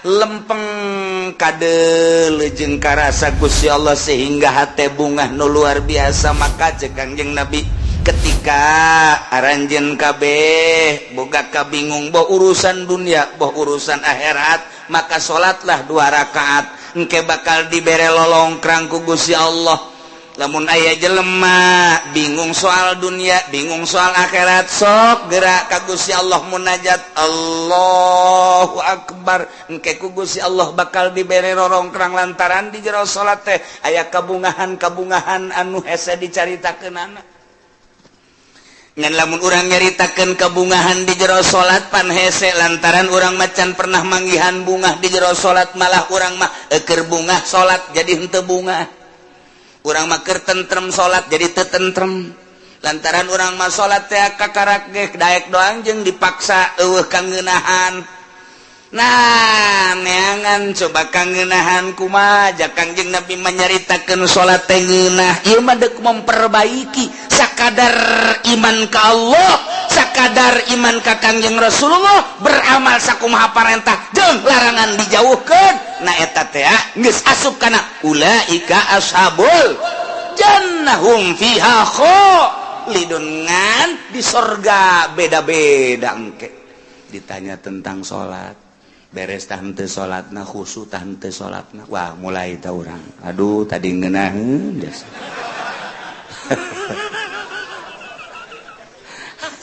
Lempeng kade jeung karasa Gusti Allah sehingga hate bungah nu luar biasa. Maka cek Kangjeng Nabi, ketika aranjeun kabeh boga kabingung, boh urusan dunia, boh urusan akhirat, maka salatlah dua rakaat, engke bakal dibere lolongkrang ku Gusti Allah. Lamun aya jelema bingung soal dunia, bingung soal akhirat, sok gerak ka Gusti Allah, munajat, Allahu Akbar, engke ku Gusti Allah bakal dibere rorongkrang lantaran di jero salat teh aya kabungahan-kabungahan anu hese dicaritakeunana. Ngan lamun urang nyaritakeun kabungahan di jero salat pan hese, lantaran urang macan pernah manggihan bungah di jero salat. Malah urang mah eker bungah salat jadi henteu bungah, urang mah keur tentrem salat jadi teu tentrem, lantaran urang mah salat teh kakarak ge daek doang jeung dipaksa, eueuh kangeunahan. Nah, neangan coba kangeunahan kumaha. Ja Kangjeng Nabi menyaritakeun salat teh ngeunah. Ieu mah deuk memperbaiki sakadar iman ka Allah, sakadar iman ka Kangjeng Rasulullah, beramal sakumaha parentah jeung larangan dijauhkeun. Nah, eta teh geus asup kana ulaika ashabul jannah hum fiha khalidun. Ngan di sorga beda-beda. Engke ditanya tentang salat, beres tah henteu salatna, khusyuk tah henteu salatna, wah, mulai tah urang, aduh, tadi ngeunaheun jasa.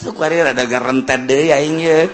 Suka rada ngarentet deui aing ye.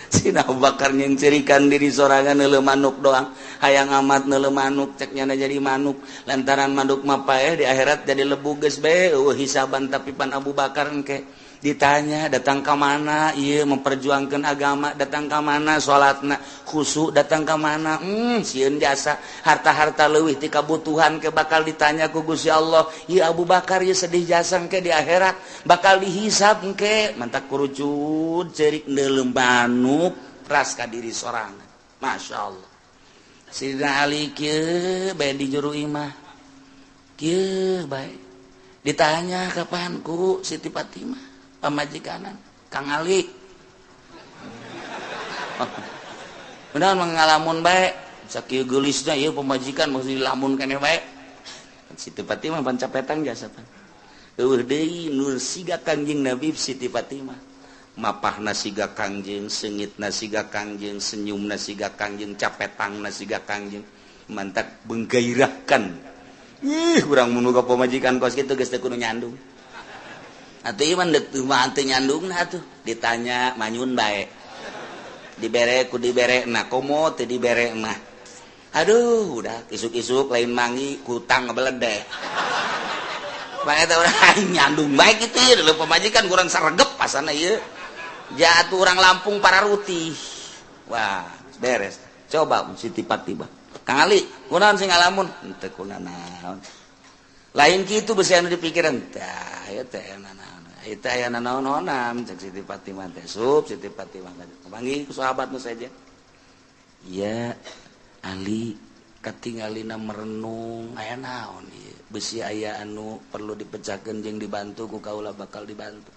Sina Abu Bakar nyengcirikan diri sorangan, neuleuh manuk doang, hayang amat neuleuh manuk. Cek nyana jadi manuk, lantaran manuk mah paeh, di akhirat jadi lebu geus bae, eueuh hisaban. Tapi pan Abu Bakar engke ditanya, datang ka mana ieu memperjuangkan agama, datang ka mana salatna khusyuk, datang ka mana, sieun jasa harta-harta leuwih ti kabutuhan ke bakal ditanya ku Gusti Allah. Ieu Abu Bakar ieu sedih jasa, engke di akhirat bakal dihisab engke. Mantak kurucut cerik, neuleuh manuk, ras ka diri sorangan. Masya Allah. Sidina Ali kieu bae di juru imah, kieu bae, ditanya kapan ku Siti Fatimah pamajikanan, Kang Ali benar mengalamun bae, sakieu geulisna ieu pamajikan mesti dilamun keneh bae. Siti Fatimah pan capetang jasa, pan eueuh deui nur siga Kangjeng Nabi. Siti Fatimah mapahna siga Kangjeng, seungitna siga Kangjeng, senyumna siga Kangjeng, capetangna siga Kangjeng. Mantak menggairahkan. Ih, urang mun boga pamajikan kos kitu geus teu kudu nyandung atuh. Ieu mah deuk mah teu nyandungna atuh. Ditanya manyun bae, dibere ku dibere na, komo teu dibere mah aduh, udah isuk-isuk lain mangi kutang ngebeledeh bae. Eta urang nyandung bae kitu ieu pamajikan kurang saregep pasana ieu. Jatuh orang Lampung para rutih, wah, beres. Coba Siti Fatimah, Kang Ali kunaon sing ngalamun? Henteu kunanaon, lain kitu besi anu dipikiran tah ieu teh nanaon eta aya nanaon-naonan. Cek Siti Fatimah teh, sup Siti Fatimah panggih ku sahabat nu saja ya, Ali, katingalina merenung, aya naon ieu? Besi aya anu perlu dipecahkeun jeung dibantu ku kaula, bakal dibantu.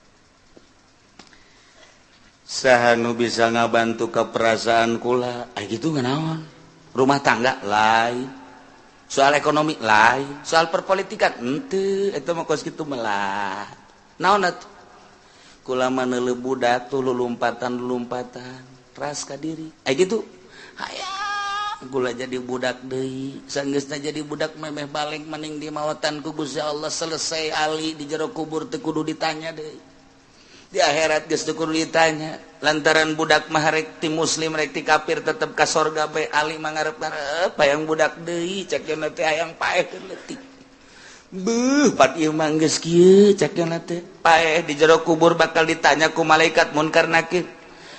Saha nu bisa ngabantu ke perasaan kula? Ah, gitu naon, rumah tangga lain, soal ekonomi lain, soal perpolitikan ente, itu mah kos kitu melah. Naon atuh? Kula mah neuleuh budak tuh lulumpatan lulumpatan, ras ka diri. Ah, gitu hayang kula jadi budak deui. Sanggeusna jadi budak memeh balik maning di mawatan ku Gusti Allah, selesai. Ali di jero kubur teu kudu ditanya deui, di akhirat geus teu kudu ditanya, lantaran budak mah rek ti muslim rek ti kafir tetep ka sorga bae. Ali mah ngarep-ngarep hayang budak deui. Cek cenah teh hayang paeh keur leutik. Beuh, pat ieu mah geus kieu. Cek cenah teh paeh di jero kubur bakal ditanya ku malaikat munkar nakir,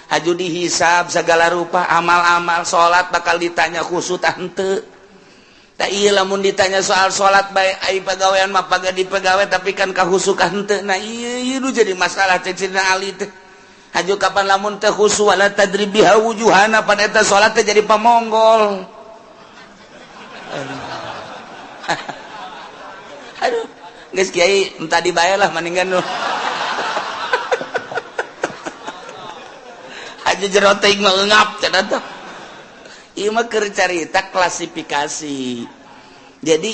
haju dihisab segala rupa amal-amal, salat bakal ditanya khusyuk tah henteu. Tak iya, lamun ditanya soal salat bae, ai pagawean mah paga di pegawai, tapi kan kahusukan henteu. Nah, iya iya nu jadi masalah cek Sidina Ali teh. Haju kapan lamun teh khusu, wala tadrib biha wujuhana, pan eta salat teh jadi pamonggol. Aduh, aduh, geus kiai, entah dibayar lah mendingan nu haju jero teuing mah eungap cenah teh. Ieu mah keur carita klasifikasi. Jadi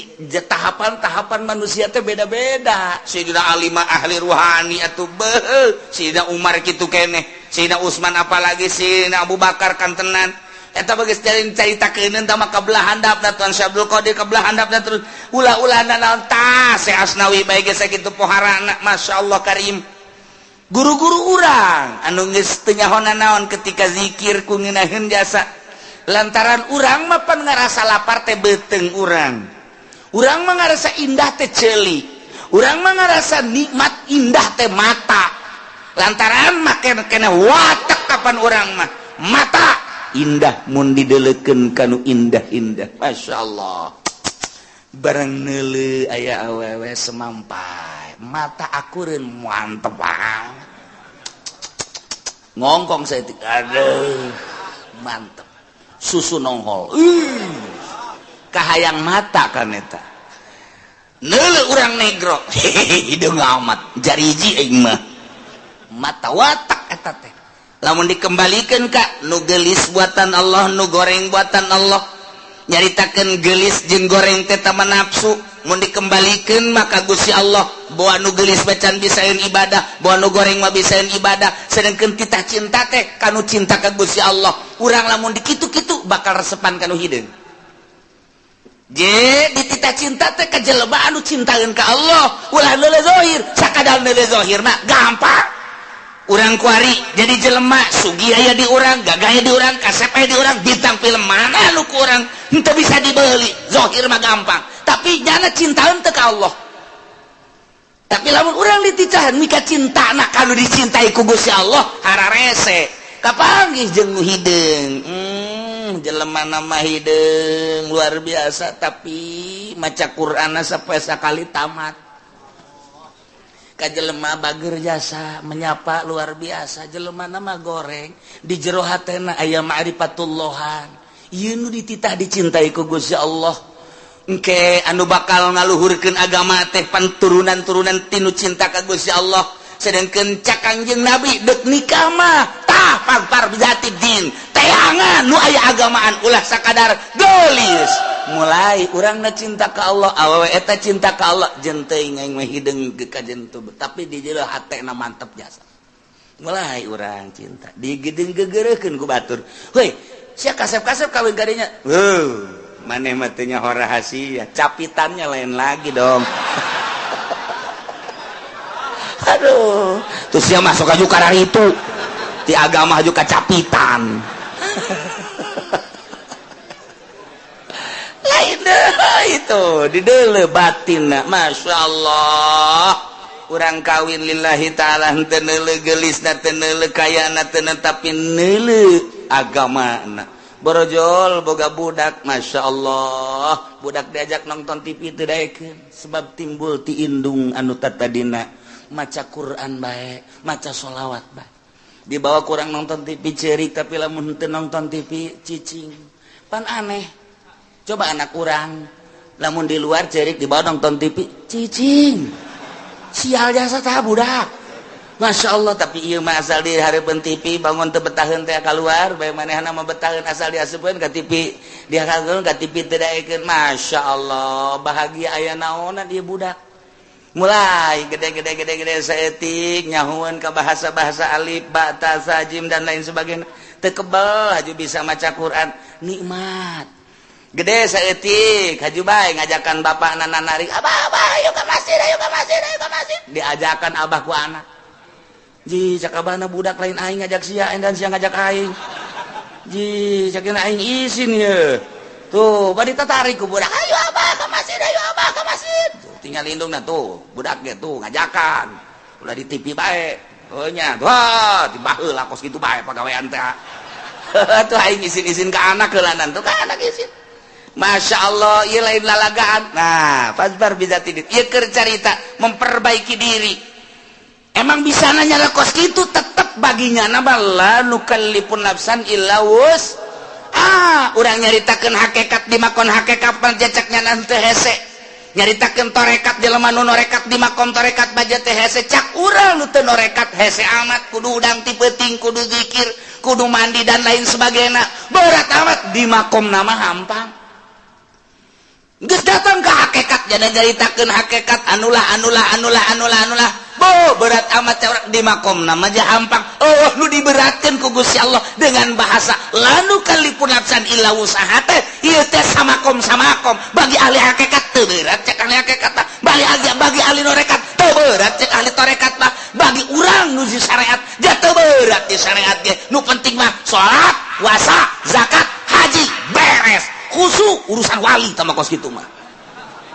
tahapan-tahapan manusia teh beda-beda. Sayyidina Ali mah ahli ruhani atuh, beuh. Sayyidina Umar kitu keneh, Sayyidina Utsman apalagi, Sayyidina Abu Bakar kantenan. Eta bagus caritakeun tah mah kabelah handapna Tuan Syekh Abdul Qadir, kabelah handapna terus ulah-ulah naon tah Syekh Asnawi bae geus sakitu poharana, masyaallah karim. Guru-guru urang anu geus teu nyaho naon ketika zikir ku ngeunaheun jasa, lantaran urang mah pan ngarasa lapar teh beuteung urang, urang mah ngarasa indah teh ceuli, urang mah ngarasa nikmat indah teh mata, lantaran make kena watak kapan urang mah mata indah mun didelekeun kanu indah-indah. Masya Allah, barang neuleu aya awewe semampai, mata akureun, mantep banget, ngongkong saya, aduh mantep, susu nongol. Ih, kahayang mata kan eta. Neuleu urang negro, hideung amat, jariji aing mah, mata watak eta teh. Lamun dikembalikan ka nu gelis buatan Allah, nu goreng buatan Allah, nyaritakan gelis jeung goreng teh tama nafsu. Mun dikembalikan maka Gusti Allah bawa nu gelis bacan bisaeun ibadah, bawa nu goreng mah bisaeun ibadah, sedangkan kita cinta teh kanu cinta ka Gusti Allah. Urang lamun dikitu-kitu bakal resepan kanu hideung. Je dititah cinta teh ka jelema anu cintaeun ka Allah, ulah neuleu zahir. Sakadar neuleu zahir mah gampang. Urang kuari jadi jelema sugih aya di urang, gagah di urang, kasep aya di urang, bintang film mana nu ku urang henteu bisa dibeli. Zahir mah gampang, tapi nyana cintaeun teu ka Allah. Tapi lamun urang diticahan mika cintana kanu dicintai ku Gusti Allah, hararese kapanggih jeung nu hideung. Jelema nama hideung luar biasa, tapi maca Qur'an sampai sakali tamat. Ka jelema bager jasa menyapa luar biasa, jelema nama goreng, di jero hatena aya ma'rifatullahan. Ieu nu dititah dicintai ku Gusti Allah, engke anu bakal ngaluhurkeun agama teh pan turunan-turunan tinu cinta ka Gusti Allah. Sedangkan cak Kangjeng Nabi, dek nikah mah tah fadzfar bizatid din, teangan nu aya agamaan, ulah sakadar gelis. Mulai urang na cinta ka Allah, awewe eta cinta ka Allah, jeung teuing aing mah hideung ka jentu, tapi di jero hatena mantep jasa. Mulai urang cinta digedeng gegereukeun ku batur, "Heuy sia, kasep-kasep kawin kadinya." Heuh, maneh mah teu nyaho rahasia capitannya lain lagi dong. Aduh, terus dia masuk aja karena itu di agama juga capitan lain deh itu di dele batin. Masya Allah, urang kawin lillahi ta'ala, henteu neuleu geulisna, teu neuleu kayana, teu, tapi neuleu agamana. Borojol boga budak, Masya Allah, budak diajak nonton TV teu daekeun, sebab timbul ti indung anu tatadina maca Quran bae, maca sholawat bae. Dibawa kurang nonton TV cerik, tapi lamun henteu nonton TV cicing. Pan aneh coba, anak urang lamun di luar cerik, dibawa nonton TV cicing. Sial jasa tah budak, Masya Allah. Tapi ieu mah asal di hareupeun TV, bangun teu betaheun teh keluar bae. Manehna mah betaheun asal diasupkeun ka TV, dihakeun ka TV teu daekeun. Masya Allah, bahagia aya naonan ieu budak. Mulai gede-gede gede-gede saeutik, nyahueun ka bahasa-bahasa alif ba ta sa jim dan lain sebagainya, teu kebel, haju bisa maca Quran, nikmat. Gede saeutik, haju bae ngajakan bapak nana narik, "Abah, abah, ayo ke masjid, ayo ke masjid, ayo ke masjid." Diajakan abah ku anak. "Ji," cak abahna, "budak lain aing ngajak sia dan sia ngajak aing." "Ji," cak aing, "isin ye." Tuh bari tatarik ku budak, "Ayo abah ke masjid, ayo abah ke masjid." Tuh, tinggal indungna tuh budak ge tuh ngajakan, ulah di TV bae. Oh nya, wah, di baheula kos kitu bae pagawean teh. Tuh aing isin-isin ke anak heulanan, tuh ka anak isin. Masya Allah, ieu lain lalagaan. Nah, fadzfar bizatid, ieu keur carita memperbaiki diri. Emang bisa nanya kos gitu, tetep baginya nama la nukallifun nafsan illa wus ah. Urang nyaritakeun hakikat di makon hakikat caknya nanti hese, nyaritakeun torekat jelema nu norekat di makom torekat baja teh hese. Cak urang nu teu norekat hese amat, kudu udang ti peuting, kudu zikir. kudu mandi dan lain sebagainya. Berat amat di makom nama hampang. Geus datang ke hakikat, jadi nyaritakeun hakikat anulah anulah anulah anulah anulah. Bo berat amat di makom nama aja hampang. Oh, nu diberatkeun ku Gusti Allah dengan bahasa la nukallifu nafsan illa wus'aha teh ieu teh samakom samakom. Bagi ahli hakikat teu berat cek ahli hakikat mah, bagi ahli tarekat teu berat cek ahli tarekat mah, bagi urang nu di syariat ja teu berat di syariat ge. Nu penting mah salat, puasa, zakat, haji beres. Khusu urusan wali sama kos gitu mah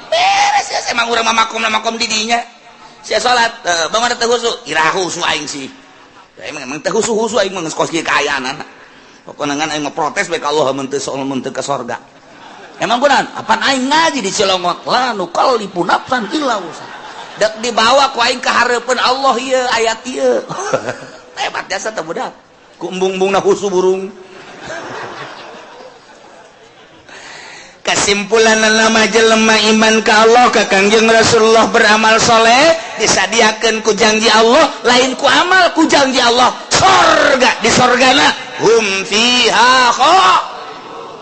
beres ya. Emang urang mah makom makom di dinya sia salat bagaimana teu khusu ira khusu aing sih. Ya, emang emang teu khusu khusu aing mah geus kos kieu kaayaan. Pokokna ngan aing mah protes bae ka Allah mun teu mun teu ka sorga. Emang kunaon? Apan aing ngaji di Cilongot la nukallifu nafsan illa wus'aha. Dek dibawa ku aing ka hareupeun Allah ieu ayat ieu. Hebat jasa teh budak ku embung-embungna khusu burung. Kesimpulan nama jelema iman ka Allah, ka Kangjeng Rasulullah, beramal soleh, disadiakan ku janji Allah, lain ku amal, ku janji Allah sorga. Di sorgana hum fiha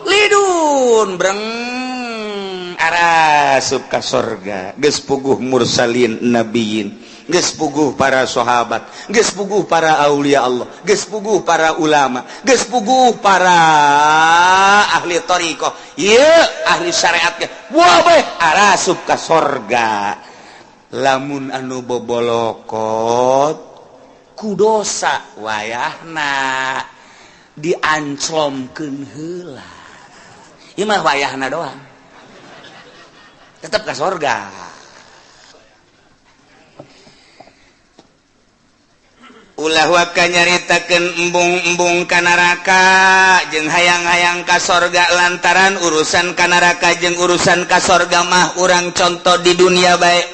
khalidun, breng arasup ka sorga. Geus puguh mursalin, nabiyin, geus puguh para sahabat, geus puguh para aulia Allah, geus puguh para ulama, geus puguh para ahli thariqah, ieu ahli syariat ge wah bae arasup ka sorga. Lamun anu bobolokot ku dosa, wayahna dianclomkeun heula. Ieu mah wayahna doang, tetep ka sorga. Ulah waka nyaritakeun embung-embung ka neraka jeung hayang-hayang ka sorga, lantaran urusan ka neraka jeung urusan ka sorga mah urang contoh di dunia bae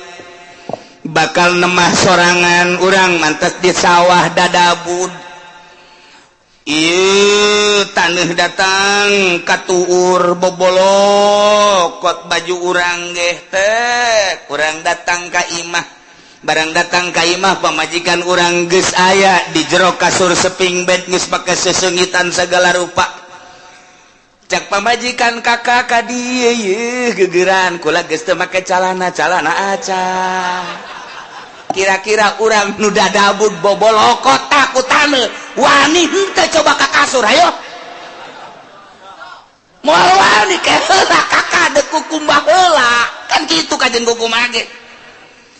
bakal nemah sorangan. Urang mantes di sawah dadabud. Ieu taneuh datang katuur, bobolokot baju urang geh teh. Urang datang ka imah, barang datang ka imah pamajikan urang geus aya di jero kasur seping bed, geus pake sesengitan segala rupa. Cak pamajikan, "Kakak, ka dieu yeuh gegeran kula geus teu make calana, calana aca." Kira-kira urang nu dadabud bobolokot ku taneuh wani henteu coba ka kasur? Ayo, moal wani. Ke heula, Kakak, deuk kukumbah heula. Kan kitu kajen kukumbah ge.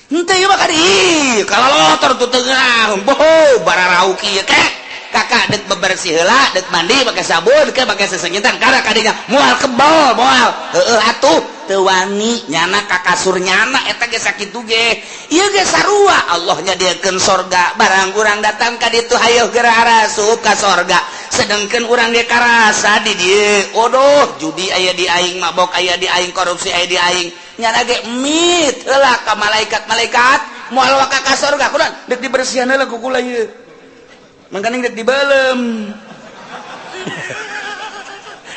Henteu ieu mah kan ih kalalotor tuh tengah boho bararau kieu. Ke, Kakak, dek bebersih heula, dek mandi pakai sabun, ke pakai sesengitan kana kadinya. Moal kebal, moal heueuh atuh teu wani nyana ka kasur nyana eta ge. Sakitu ge ieu ge sarua. Allah nyadiakeun sorga, barang urang datang ka ditu, hayo geura arasup ka sorga. Sedangkan urang ge karasa di dieu, odoh, judi aya di aing, mabok aya di aing, korupsi aya di aing. Nyana ge mit heula ka malaikat, "Malaikat, moal waka ka sorga." "Kunaon?" "Dek dibersihan heula ku kula ieu, mangkaning dek dibelem."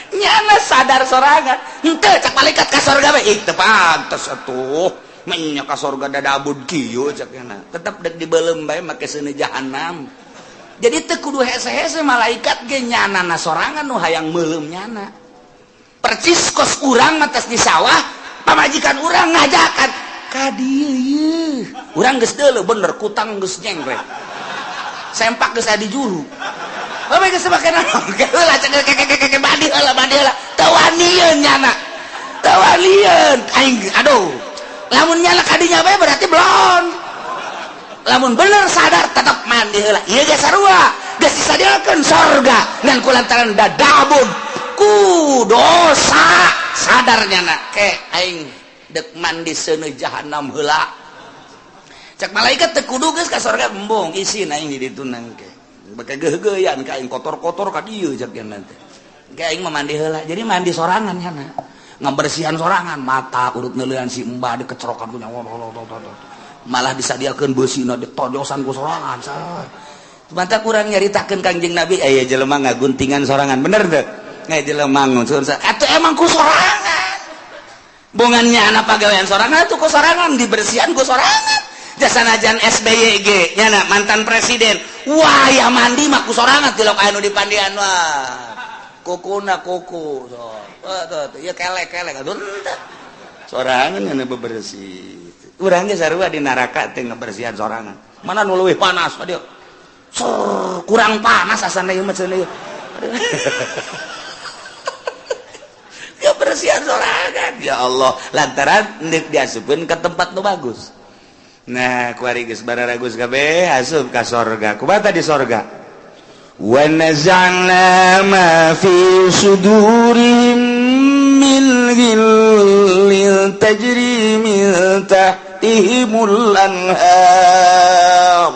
Nyana sadar sorangan henteu. Cak malaikat, "Ka sorga bae." "Ih, teu pantes atuh menya ka sorga dadabud kieu," cak nyana. Tetep dek dibelem bae make seuneu jahanam. Jadi teu kudu hese-hese malaikat ge, nyana na sorangan nu hayang meuleum nyana. Percis kos urang matas di sawah, pamajikan urang ngajakan ka dieu ieu, urang geus deuleu bener kutang geus nyengkrek, sempak geus aya di juru. Bae geus make naon heula cek ke mandi heula, mandi heula. Teu wanieun nyana, teu wanieun aing. Aduh, lamun nyana kadinya bae berarti belum. Lamun bener sadar, tetap mandi heula. Ieu ge sarua, geus disadiakeun sorga, ngan kulantaran dadabun ku dosa, sadar nyana, "Ke, aing dek mandi seuneu jahanam heula." Cek malaikat, "Teu kudu, geus ka sorga." "Embung, isin aing di ditu nang ke bake geugeuyan ka aing kotor-kotor ka dieu," cek nyana teh. "Ke, aing mah mandi heula." Jadi mandi sorangan nyana, ngabersihan sorangan, mata urut neuleuan si embah dikecerokan ku nyawa, malah disadiakeun beusina ditojosan ku sorangan. Mantap, kurang nyaritakeun Kangjeng Nabi aya jelema ngaguntingan sorangan, bener teu? Nggak jelema nguncun atuh emang ku sorangan, bongannya anak pagawean sorangan tuh ku sorangan, dibersihan ku sorangan. Jasa najan SBY ge nyana mantan presiden. Wah, ya mandi mah ku sorangan, tilok aya nu dipandian. Wah, kukuna kuku so. Oh, tuh, tuh. Ya kelek kelek, aduh, sorangan yang bebersih. Urang ge sarua di neraka teh ngebersihan sorangan. Mana nu leuwih panas dia? Sor, kurang panas asana ieu mah cenah ieu. Kebersihan sorangan, ya Allah, lantaran ndek diasupkeun ke tempat nu bagus. Nah, kuari geus bararagus kabeh asup ka sorga. Kumaha di sorga? Wa naza'na ma fi sudurihim min ghillin tajri min tahtihimul anhar.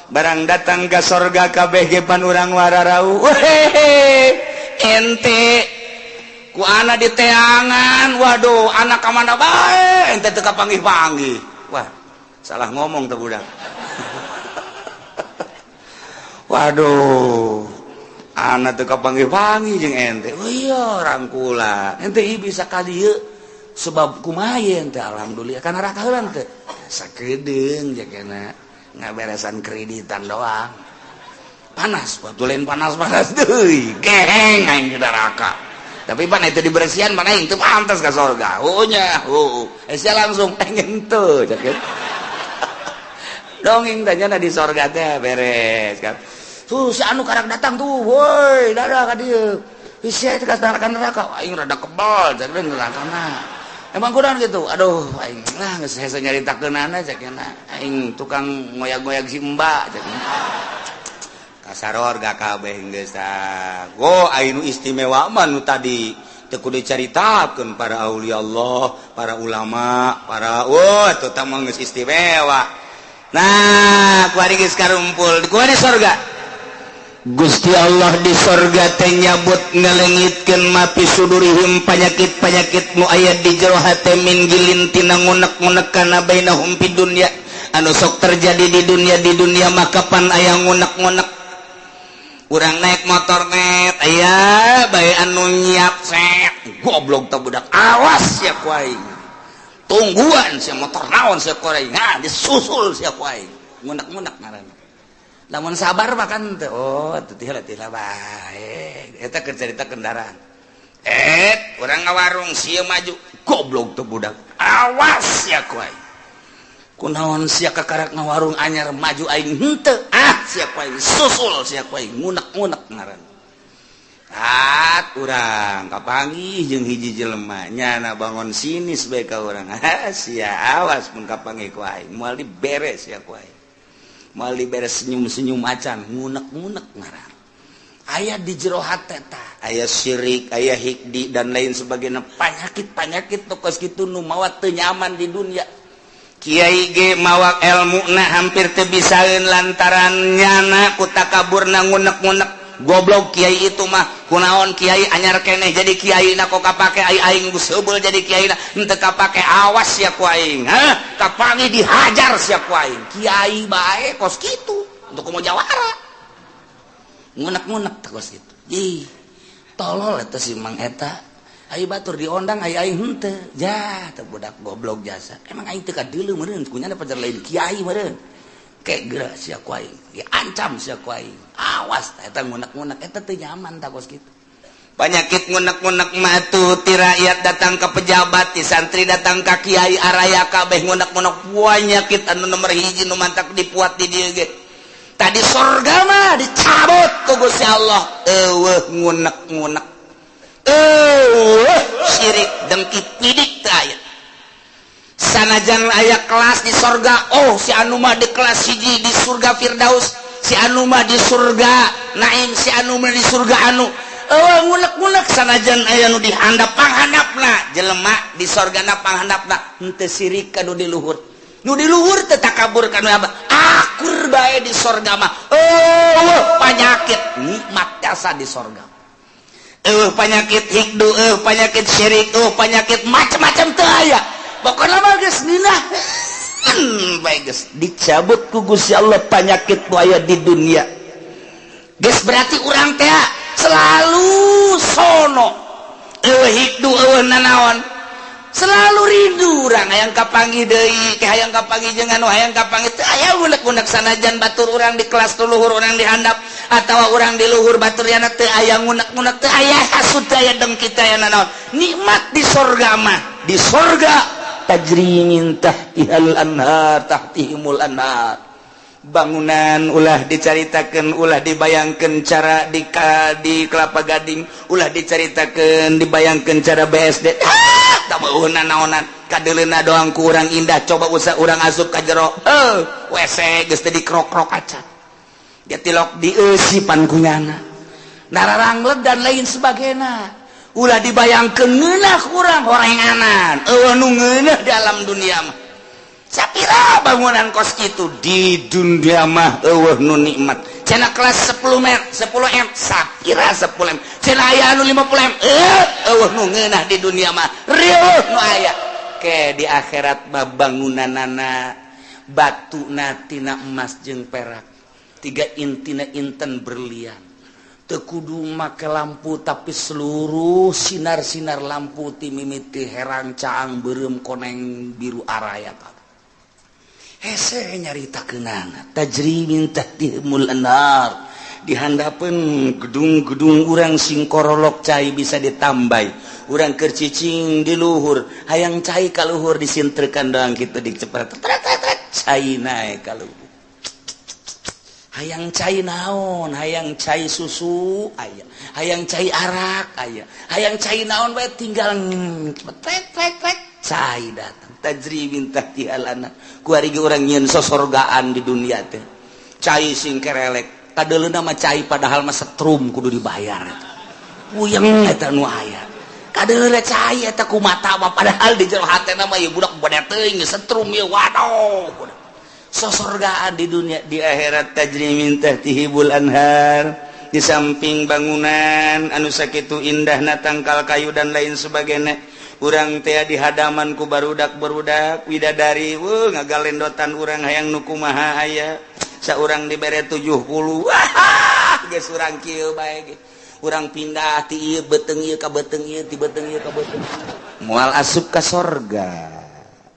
Barang datang ke sorga kabeh ge pan urang wararau. Wehehe, ente ku anak di teangan, waduh, anak ka mana bae ente teu kapanggih-panggih. Wah, salah ngomong tuh budak. Waduh, anak teu kapanggih-panggih jeung ente. Oh iya, rangkulan ente ieu bisa ka dieu sebab kumaha ente? Alhamdulillah kana neraka heula teh sakedeung jakena ngaberesan kreditan doang. Panas waktu lain, panas-panas deui geheng aing di neraka. Tapi pan itu dibersihan, mana itu pantas ke surga. Oh nya, oh eh langsung pengen tuh cakep dongeng tanya di sorga teh beres kan. Tuh si anu karak datang tuh, woi, dadah ka dieu. Sia teh ka neraka, aing rada kebal cak neraka na. Emang kurang gitu. Aduh, aing lah geus hese nyaritakeunana cak aing tukang ngoyag-ngoyag si Mbak cak. Kasaror gak kabeh geus tah. Go anu istimewa mah nu tadi teu kudu dicaritakeun, para aulia Allah, para ulama, para wah eta mah geus istimewa. Nah, kuari geus karumpul kuari sorga. Gusti Allah di sorga teh nyabut, ngalengitkeun ma fi sudurihim, panyakit-panyakit nu aya di jero hate, min ghillin, tina ngunek-ngunek, kana bainahum fid dunya, anu sok terjadi di dunia. Di dunia maka pan aya ngunek-ngunek. Urang naik motor net, aya bae anu nyiap set, goblok teh budak, awas sia ku aing, tungguan sia, motor naon sia ku aing. Nah, disusul sia ku aing, ngunek-ngunek ngaranna. Lamun sabar mah kan teh, oh teu tila bae eta keur carita kendaraan. Eh, urang ngawarung, sia maju, goblok teh budak, awas sia ku aing, kunaon sia kakarak ngawarung anyar maju, aing henteu, ah sia ku aing, susul sia ku aing, ngunek-ngunek ngaranna. At urang kapanggih jeung hiji jelema, nyana bangun sinis bae ka urang. Ah sia, awas mun kapanggih ku aing, moal diberes sia ku aing, moal diberes, senyum-senyum acan, ngunek-ngunek ngaran. Aya di jero hate tah aya syirik, aya hikdi dan lain sebagainya, panyakit-panyakit tokos kitu nu mawa teu nyaman di dunia. Kiai ge mawa ilmu na hampir teu bisaeun lantaran nyana ku takaburna, ngunek-ngunek, goblok kiai itu mah, kunaon kiai anyar keneh jadi kiai na kok kapake, ai aing geus heubeul jadi kiai na henteu kapake, awas sia ku aing, hah kapanggih dihajar sia ku aing. Kiai bae kos kitu untuk komo jawara, ngunek-ngunek teh kos kitu. Ih, tolol eta si Mang eta. Ayo batur diondang, ayo aing henteu. Ja teh budak goblok jasa, emang aing teu kadeuleu meureun kunyana pacar lain kiai meureun. Kayak geura sia ku aing, diancam sia ku aing, awas. Eta ngunek-ngunek eta teu nyaman tah kos kitu. Penyakit ngunek-ngunek mah tuh ti rakyat datang ke pejabat, ti santri datang ka kiai, araya kabeh ngunek-ngunek. Penyakit anu nomor hiji nu mantak dipuat di dieu ge. Tadi sorga mah dicabut ku Gusti Allah, eueuh ngunek-ngunek, eueuh syirik dengki pidik teu aya. Sanajan aya kelas di sorga, oh si anu mah di kelas hiji di surga Firdaus, si anu mah di surga Naim, si anu mah di surga anu, eueuh ngunek-ngunek. Sanajan aya nu dihandap panghandapna, jelema di sorgana panghandapna henteu sirik ka nu di luhur, nu di luhur teu takabur ka nu apa, akur bae di sorga mah. Eueuh panyakit, nikmat jasa di sorga. Eueuh panyakit hikdu, eueuh panyakit syirik, eueuh panyakit macam-macam teu aya. Pokokna mah geus ngeunah bae, geus dicabut ku Gusti Allah panyakit nu aya di dunia. Geus berarti urang teh selalu sono, eueuh hikdu, eueuh nanaon. Selalu rindu urang, hayang kapanggih deui, ke hayang kapanggih jeung anu hayang kapanggih teu aya unek-unek, sanajan batur urang di kelas tu luhur, urang di handap atawa urang di luhur batur yana, teu aya ngunek-ngunek, teu aya hasud, teu aya dengki, teu aya nanaon. Nikmat di sorga mah, di sorga tajri min tahtihal anhar, tahtihimul anhar. Bangunan ulah dicaritakan, ulah dibayangkan cara di Kelapa Gading, ulah dicaritakan, dibayangkan cara BSD. Ah, tak mau naonan, kadeleuna doang kurang indah. Coba usah urang asup ka jero, eh, WC geus teu dikrok-krok acan dia, tilok dieusipan kunyana, nararangleg dan lain sebagainya. Ulah dibayangkeun ngeunah, kurang horenganan, eueuh nu ngeunah di alam dunia mah. Sapira bangunan kos itu di dunia mah eueuh nu nikmat. Cenah kelas 10 m, 10 m, sapira 10 m, cenah aya anu 50 m, eh, eueuh nu ngeunah di dunia mah, rieuh nu aya ke di akhirat mah. Bangunanana batuna tina emas jeung perak, tiga intina inten berlian. Teu kudu make lampu, tapi seluruh sinar-sinar lampu ti mimiti herang, caang, beureum, koneng, biru, araya. Hese nyarita kenana tajri min tahtihimul anhar. Di handapeun gedung-gedung urang sing korolok, cai bisa ditambai. Urang keur cicing di luhur, hayang cai ka luhur, disintrekan doang kitu, dicepet cai naek ka luhur. Hayang cai naon, hayang cai susu aya, hayang cai arak aya, hayang cai naon bae, tinggal cepet trek trek, cai datang. Tajri min tahtihal anhar. Kuari ge urang nyieun sosorgaan di dunia teh, cai sing kerelek, kadeuleuna mah cai, padahal mah setrum kudu dibayar eta. Puyeng eta nu aya. Kadeuleuna cai eta ku mata mah, padahal di jero hatena mah ieu budak bade teuing setrum ieu, waduh. Sosorgaan di dunia, di akhirat tajri min tahtihimul anhar. Di samping bangunan anu sakitu indahna, tangkal kayu dan lain sebagainya, urang teh di hadaman ku barudak barudak widadari, wuh, ngagalendotan urang, hayang nu kumaha aya. Saurang dibere 70, wah, geus urang kieu bae ge. Urang pindah ti ieu beuteung ieu ka beuteung ieu, ti beuteung ieu ka beuteung, moal asup ka sorga.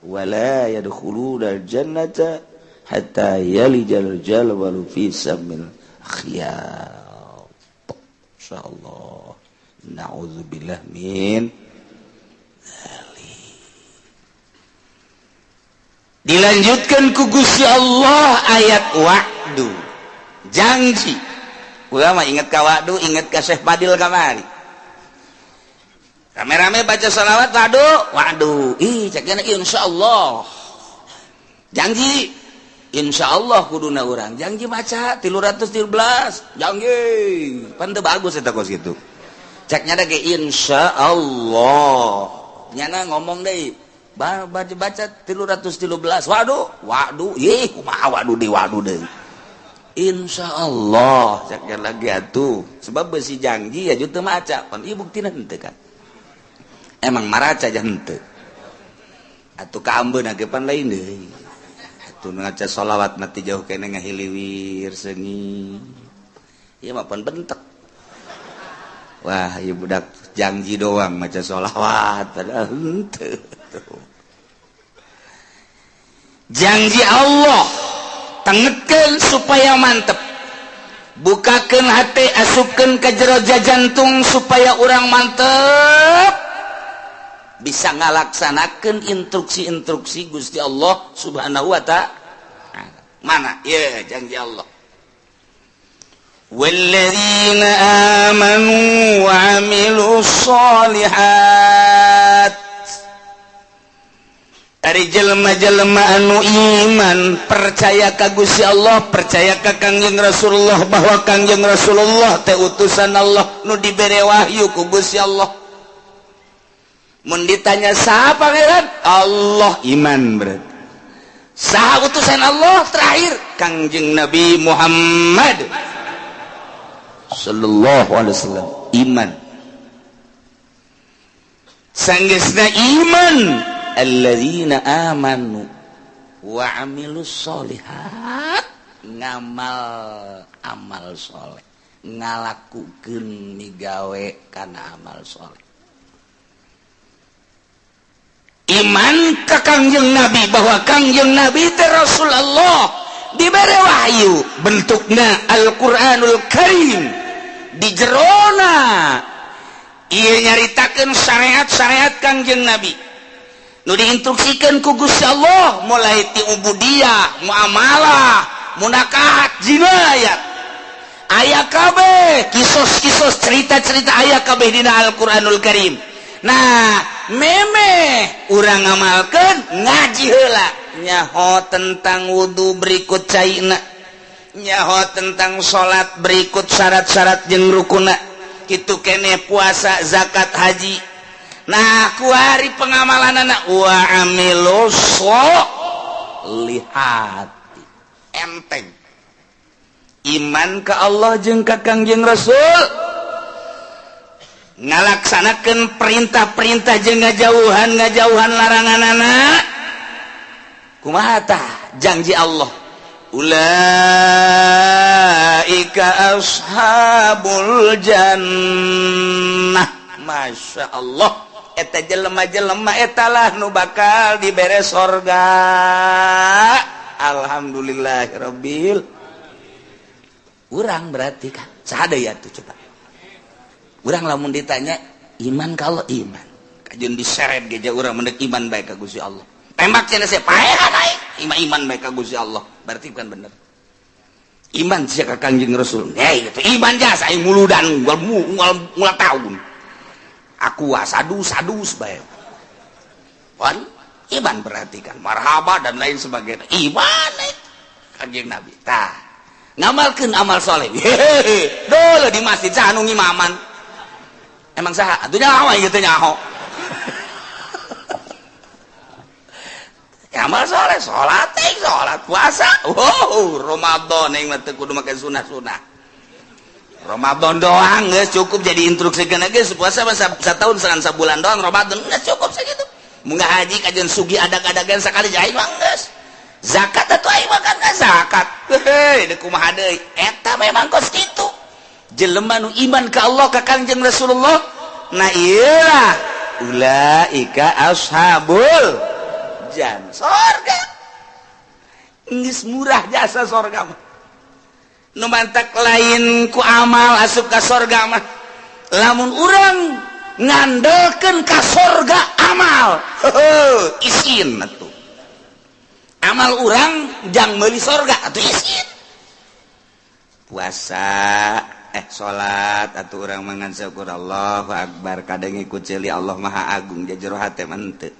Wala yadkhuluna jannata hatta yalijal jamalu fi sammil khiyat. Insyaallah, na'udzubillah min dzalik. Dilanjutkan ku Gusti Allah ayat wa'du, janji. Ulama ingat ka wa'du, ingat ka Syekh Fadil kamari rame-rame baca sholawat wa'du wa'du. Ih, ceknya insyaallah, janji insyaallah kuduna urang janji maca 313 janji pan teu bagus eta kos kitu. Ceknya da ge insyaallah, nyana ngomong deui, baca baca 313 waduh waduh. Ih, kumaha waduh di waduh deui? Insyaallah ceknya lagi atuh, sebab besi janji ya teu maca pan ieu buktina henteu kan, emang maraca aja henteu atuh, kaambeun ge pan lain deui atuh. Ngaca sholawat mati jauh kene, ngahiliwir seungit ieu mah pan bentek. Wah, ieu budak janji doang maca sholawat, padahal henteu. Janji Allah tengekeun supaya mantep, bukakeun hati, asupkeun ke jero jantung supaya urang mantep bisa ngalaksanakeun instruksi-instruksi Gusti Allah Subhanahu wa Ta'ala. Mana ya janji Allah? والذين آمنوا وعملوا الصالحات. Ari jelema-jelema anu iman, percaya ka Gusti Allah, percaya ka Kangjeng Rasulullah, bahwa Kangjeng Rasulullah teh utusan Allah nu dibere wahyu ku Gusti Allah. Mun ditanya saha pangeran Allah, iman berarti. Saha utusan Allah terakhir? Kangjeng Nabi Muhammad sallallahu alaihi wasallam, iman. Sanggeusna iman, alladzina amanu wa amilus solihat, ngamal amal soleh, ngalakukeun migawe kana amal soleh. Iman ka Kangjeng Nabi bahwa Kangjeng Nabi teh Rasulullah, dibere wahyu bentukna Al-Qur'anul Karim, di jerona ieu nyaritakeun syariat-syariat Kangjeng Nabi nu diinstruksikeun ku Gusti Allah, mulai ti ubudiyah, muamalah, munakahat, jinayat, aya kabeh, kisos-kisos, cerita-cerita aya kabeh dina Al-Qur'anul Karim. Nah, memeh urang ngamalkeun, ngaji heula, nyaho tentang wudhu berikut caina, nyaho tentang salat berikut syarat-syarat jeung rukuna, kitu kene puasa, zakat, haji. Nah, kuari pengamalan anak wa amilus lihat enteng iman ke Allah jeung ka Kangjeng Rasul, ngalaksanakan perintah-perintah jeung ngajauhan ngajauhan larangan. Anak kumaha tah janji Allah? Ulaika ashabul jannah. Masya Allah, eta jelema-jelema etalah nu bakal dibere sorga. Alhamdulillahirabbil. Urang berarti kan saha ya tuh? Coba urang lamun ditanya iman, kalau iman kajeun diseret geja urang mendek iman baik ka Gusti Allah, tembak cenah saya paehan aing iman, iman baik ka Gusti Allah, berarti bukan bener iman sia ka Kangjeng Rasul. Hei, itu iman jasa aing muludan unggal unggal unggal tahun aku sadu sadu bae. Wan iman berarti kan marhaba dan lain sebagainya, iman Kanjeng Nabi tah ngamalkeun amal soleh. Hehehe, dulu di masjid saha nu ngimaman? Emang saha atuh nyaho gitu? Nyaho amal soleh, salat salat, puasa. Wow, Ramadan yang mah teu kudu make sunah-sunah, Ramadan doang geus cukup jadi instruksi geus puasa mah satahun sangan sabulan doang, Ramadan geus cukup segitu. Munggah haji kajian sugi adag-adagan sekali aing mah geus. Zakat atuh aing mah kan zakat heuh deuk kumaha deui. Eta memang kos kitu jelema nu iman ka Allah, ka Kangjeng Rasulullah. Nah, iyalah ulaika ashabul jan sorga. Geus murah jasa sorga mah. Nu mantak lain ku amal asup ka sorga mah. Lamun urang ngandelkeun ka sorga amal, heuh, isin atuh. Amal urang jang meuli sorga atuh isin. Puasa, salat atau urang mangan syukur Allahu Akbar, kadang ikut celi Allah Maha Agung, jero hate mah henteu.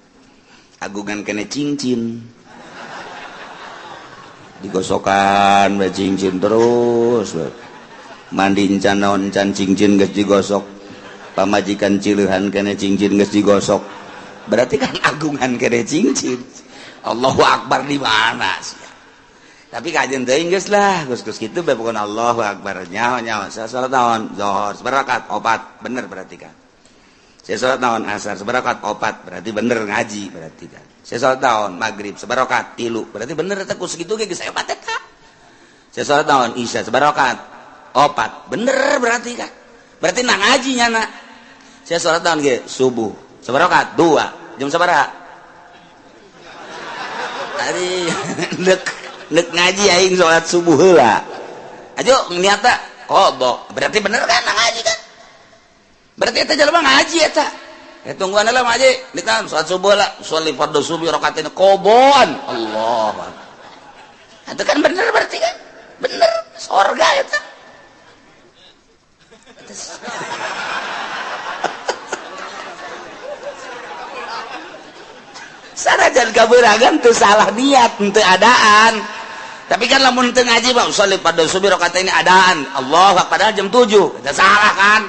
Agungan kene cincin digosokan we, cincin terus we. Mandi encan naon encan, cincin geus digosok. Pamajikan cileuhan kene, cincin geus digosok. Berarti kan agungan kene cincin. Allahu Akbar di mana sih? Tapi kajian teuing geus lah, geus geus kitu bae pokona. Allahu Akbar, nyaho nyaho. Saya salat naon? Zuhur sabarakat? Opat, bener berarti kan. Saya salat naon? Asar sabarakat? Opat, berarti bener ngaji berarti kan. Saya salat naon? Maghrib sabarakat? 3, berarti bener eta. Ku segitu ge geus hebat eta. Saya salat naon? Isya sabarakat? Opat, bener berarti kan. Berarti nah ngaji nyana. Saya salat naon ge? Subuh sabarakat? 2. Jam sabaraha tadi? Dek dek ngaji aing salat subuh heula aja niatna qada, berarti bener kan nah ngaji kan. Berarti eta jelema ngaji eta. Eh, tungguan lah ngaji di kan salat subuh lah, sholli fardhu subuh rakaatain qadaan. Allah, itu kan bener berarti kan, bener sorga eta. Sanajan kabeuragan teu salah niat, teu adaan. Tapi kan lamun teu ngaji mah sholli fardhu subuh ini adaan, Allah, padahal jam 7, itu salah kan.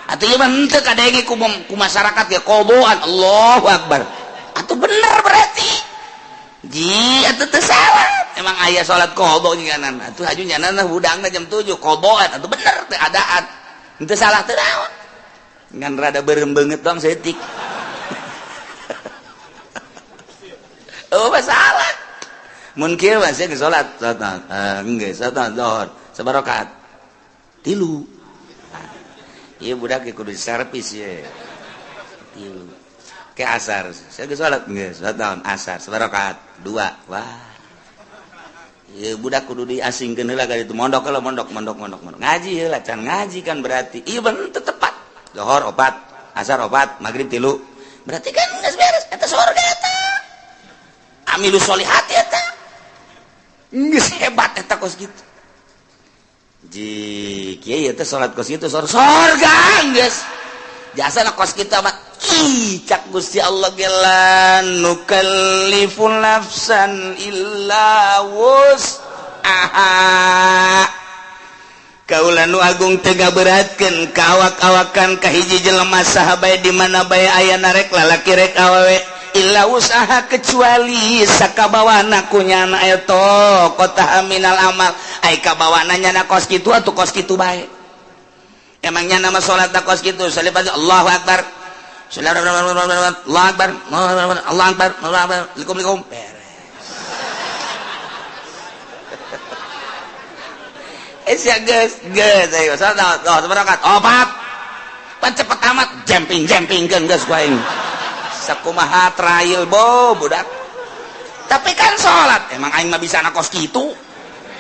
Atuh ieu mah henteu kadenge ku masyarakat ge qadaan, Allahu Akbar. Atuh bener berarti. Ji atuh teu salah. Emang aya salat qada nyanan. Atuh haju nyanan hudangna jam 7 qadaan, atuh bener teu adaan. Henteu salah teu naon. Ngan rada beureum beungeut doang saeutik. Oh, masalah. Mun kieu mah sia salat, salat geus salat zuhur sabarakat? 3. Ieu budak ge kudu servis ye. 3. Ke asar saya geus salat, geus salat naon? Asar sabaraha rakaat? Dua. Wah, ieu budak kudu diasingkeun heula ka ditu, mondok heula, mondok, mondok, mondok, mondok, ngaji heula. Can ngaji kan berarti ieu bener teu tepat. Lohor opat, asar opat, maghrib tilu, berarti kan geus beres eta. Sorga eta amilu sholihat, eta geus hebat eta kos kitu. Ji kieu teh salat kos kitu sorga geus jasa na kos kitu mah. Ih, cak Gusti Allah ge la nukallifu nafsan illa wus'aha. Kaula nu agung teu ngaberatkeun ka awak-awakan ka hiji jelema saha bae, di mana bae aya, rek lalaki rek awewe, illa wus'aha, kecuali sakabawana ku nyana eta kota minal amal. Ai kabawana nyana kos kitu atuh kos kitu bae. Emangnya nama salat kos kitu? Salih, Allahu akbar, Allahu akbar, Allahu akbar, Allahu akbar, likum likum, beres. Eh sia, geus geus, ayo salat. Oh, sabaraha? Opat. Pan cepet amat, jumping jumping kan geus ku aing. Sakumaha trail bo budak. Tapi kan salat, emang aing mah bisa kos kitu.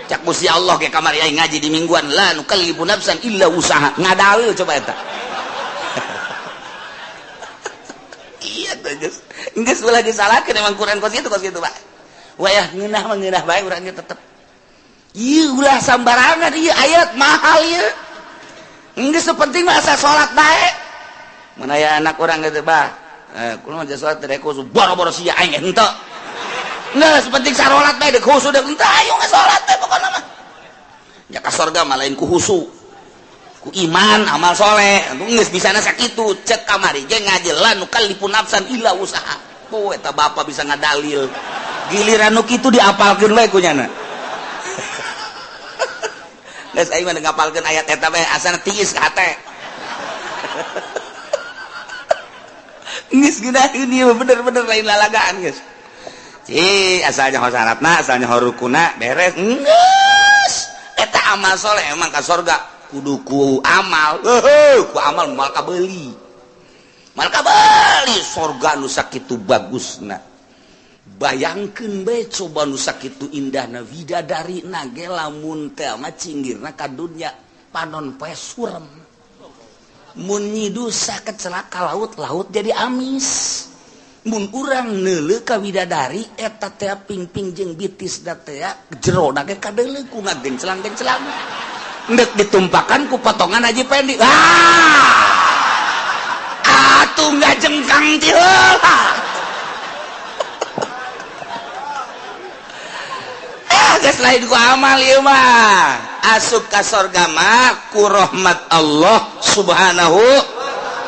Cak Gusti Allah ke kamari aing ngaji di mingguan, la nukallifu nafsan illa wus'aha. Ngadalil coba eta. Iya tuh geus. Geus ulah disalahkeun, emang Quran kos kitu, kos kitu, Pak. Wayah ngeunah mah ngeunah bae urang ge tetep. Ieu ulah sambarangan, ieu ayat mahal ieu. Geus penting mah asa salat bae. Mun aya anak urang gitu, bah. Eh, kulo mah salat teh khusus boro-boro sia, aing henteu. Geus penting sarolat bae, deuk khusus deuk henteu, ayo salat teh pokona mah. Ya ka sorga mah lain ku khusu. Ku iman amal soleh. Geus bisana sakitu, cek kamari ge ngaji la nukallifu nafsan illa wus'aha. Oh, eta bapa bisa ngadalil. Giliran nu kitu diapalkeun bae ku nyana. Geus aing mah ngapalkeun ayat eta bae asana tiis ka hate. Geus ngeunaheun ieu bener-bener lain lalagaan geus. Ci asalnya ho syaratna, asalnya ho rukuna beres. Geus eta amal soleh emang ka sorga kudu ku amal. Heuheuh, ku amal moal kabeuli. Moal kabeuli sorga nu sakitu bagusna. Bayangkeun bae coba nu sakitu indahna widadari na ge lamun teh mah cinggirna ka dunya panon poe surem. Mun nyidusa kecelaka laut, laut jadi amis. Mun urang neuleuh ka widadari eta teh pingping jeung bitis da teh jero na ge kadeuleu ku ngagencelang-gencelang. Endek ditumpakan ku potongan Haji Pendi. Ah! Atuh ngajengkang ti heula. Geus lain ku amal ieu mah. Asup ka sorga mah ku rahmat Allah Subhanahu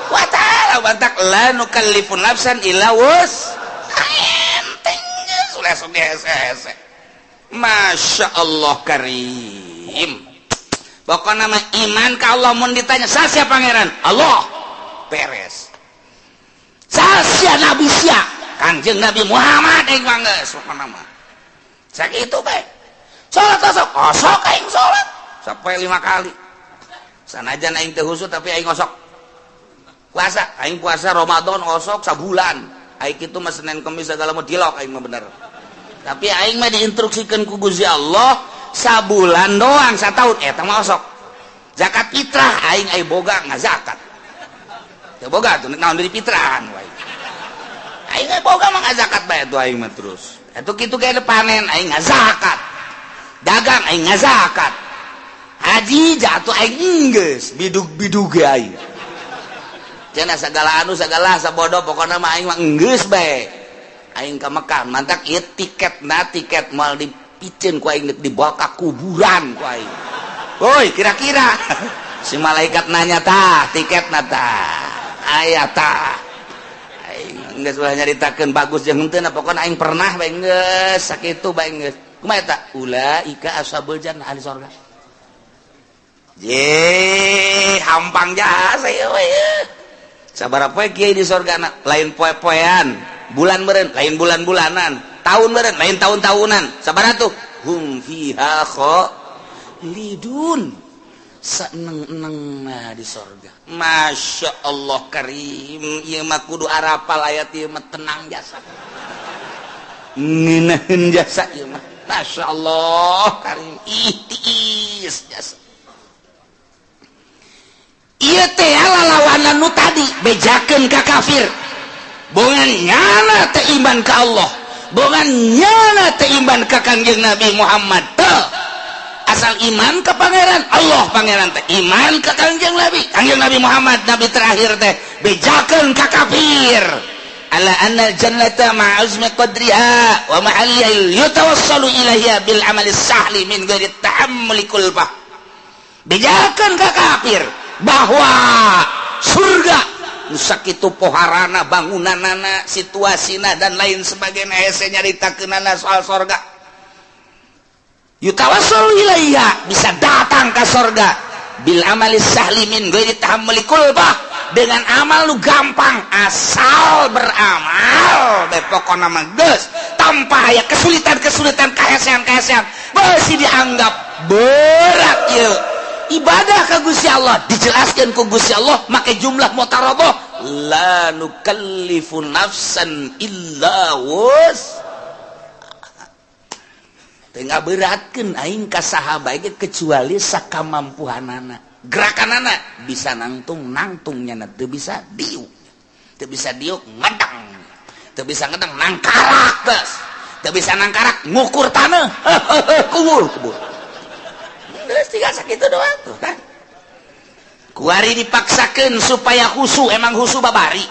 wa ta'ala. Bantak la nukallifu nafsan illa wus'aha. Enteng geus ulah sok dihese-hese. Masya Allah karim. Pokokna mah iman ka Allah, mun ditanya saha pangeran? Allah. Beres. Saha nabi sia? Kangjeng Nabi Muhammad aing mah geus pokona mah. Sakitu bae. Salat osok, osok aing salat sampai 5 kali. Sanajan aing teu khusyuk tapi aing osok. Puasa, aing puasa Ramadan osok sabulan. Aing kitu mah Senin Kemis segala mau dilok aing mah bener. Tapi aing mah diinstruksikeun ku Gusti Allah sabulan doang, sataun eta mah osok. Zakat fitrah aing ai boga ngazakat. Teu boga tuh naon deui fitrahan wae. Aing ai boga mah ngazakat bae tuh aing mah terus. Atuh kitu ge panen aing ngazakat. Dagang aing ngazakat. Haji jatuh aing geus bidug-bidug ge aing. Cenah sagala anu sagala sabodo pokona mah aing mah geus bae. Aing ka Mekah mantak ieu tiketna, tiket moal dipiceun ku aing, dibawa ka kuburan ku aing. Woi, kira-kira si malaikat nanya, tah tiketna tah aya tah. Aing geus ulah nyaritakeun bagus jeung henteu, pokona aing pernah bae geus sakitu bae geus. Kumaha eta? Ulaika ashabul jannah, ahli sorga. Ye, hampang jasa ieu we. Sabaraha poe kiai di sorga na? Lain poe-poean, bulan meureun, lain bulan-bulanan, tahun meureun, lain tahun-tahunan. Sabaraha tuh? Hum fiha khalidun. Saeneng-eneng nah di sorga. Masya Allah karim, ieu mah kudu arapal ayat ieu mah tenang jasa. Ngeunaheun jasa ieu mah. Masya Allah karim, ih tiis jasa. Ieu teh lalawanan nu tadi bejakeun ka kafir. Bongan nyana teh iman ka Allah, bongan nyana teh iman ka Kangjeng Nabi Muhammad teh. Asal iman ke pangeran Allah, pangeran teh iman ke Kangjeng Nabi, Kangjeng Nabi Muhammad nabi terakhir teh bejakeun ka kafir. Ala anna jannata ma'azmi qadriha wa mahalliha yatawassalu ilaiha bil amali sahli min ghairi tahammuli kulfah. Bejakeun ka kafir bahwa surga nu sakitu poharana, bangunanana, situasina dan lain sebagainya, hese nyaritakeunana soal sorga. Yutawassul ilaiha, bisa datang ke sorga bil amali sahli min ghairi tahammuli kulfah, dengan amal lu gampang asal beramal bae pokona mah geus tanpa aya kesulitan-kesulitan, kahesean-kahesean beusi dianggap berat ieu ibadah ka Gusti Allah. Dijelaskeun ku Gusti Allah make jumlah mutarabah, la nukallifu nafsan illa wus. Tengah beratkan aing ka saha bae kecuali sakamampuhanana. Gerakanana bisa nangtung nangtungnya, teu bisa diuk, teu bisa diuk ngedang, teu bisa ngedang nangkarak, geus teu bisa nangkarak ngukur tanah, kubur kubur geus tinggal sakitu doang tuh kan. Kuari dipaksakeun supaya khusu, emang khusu babari.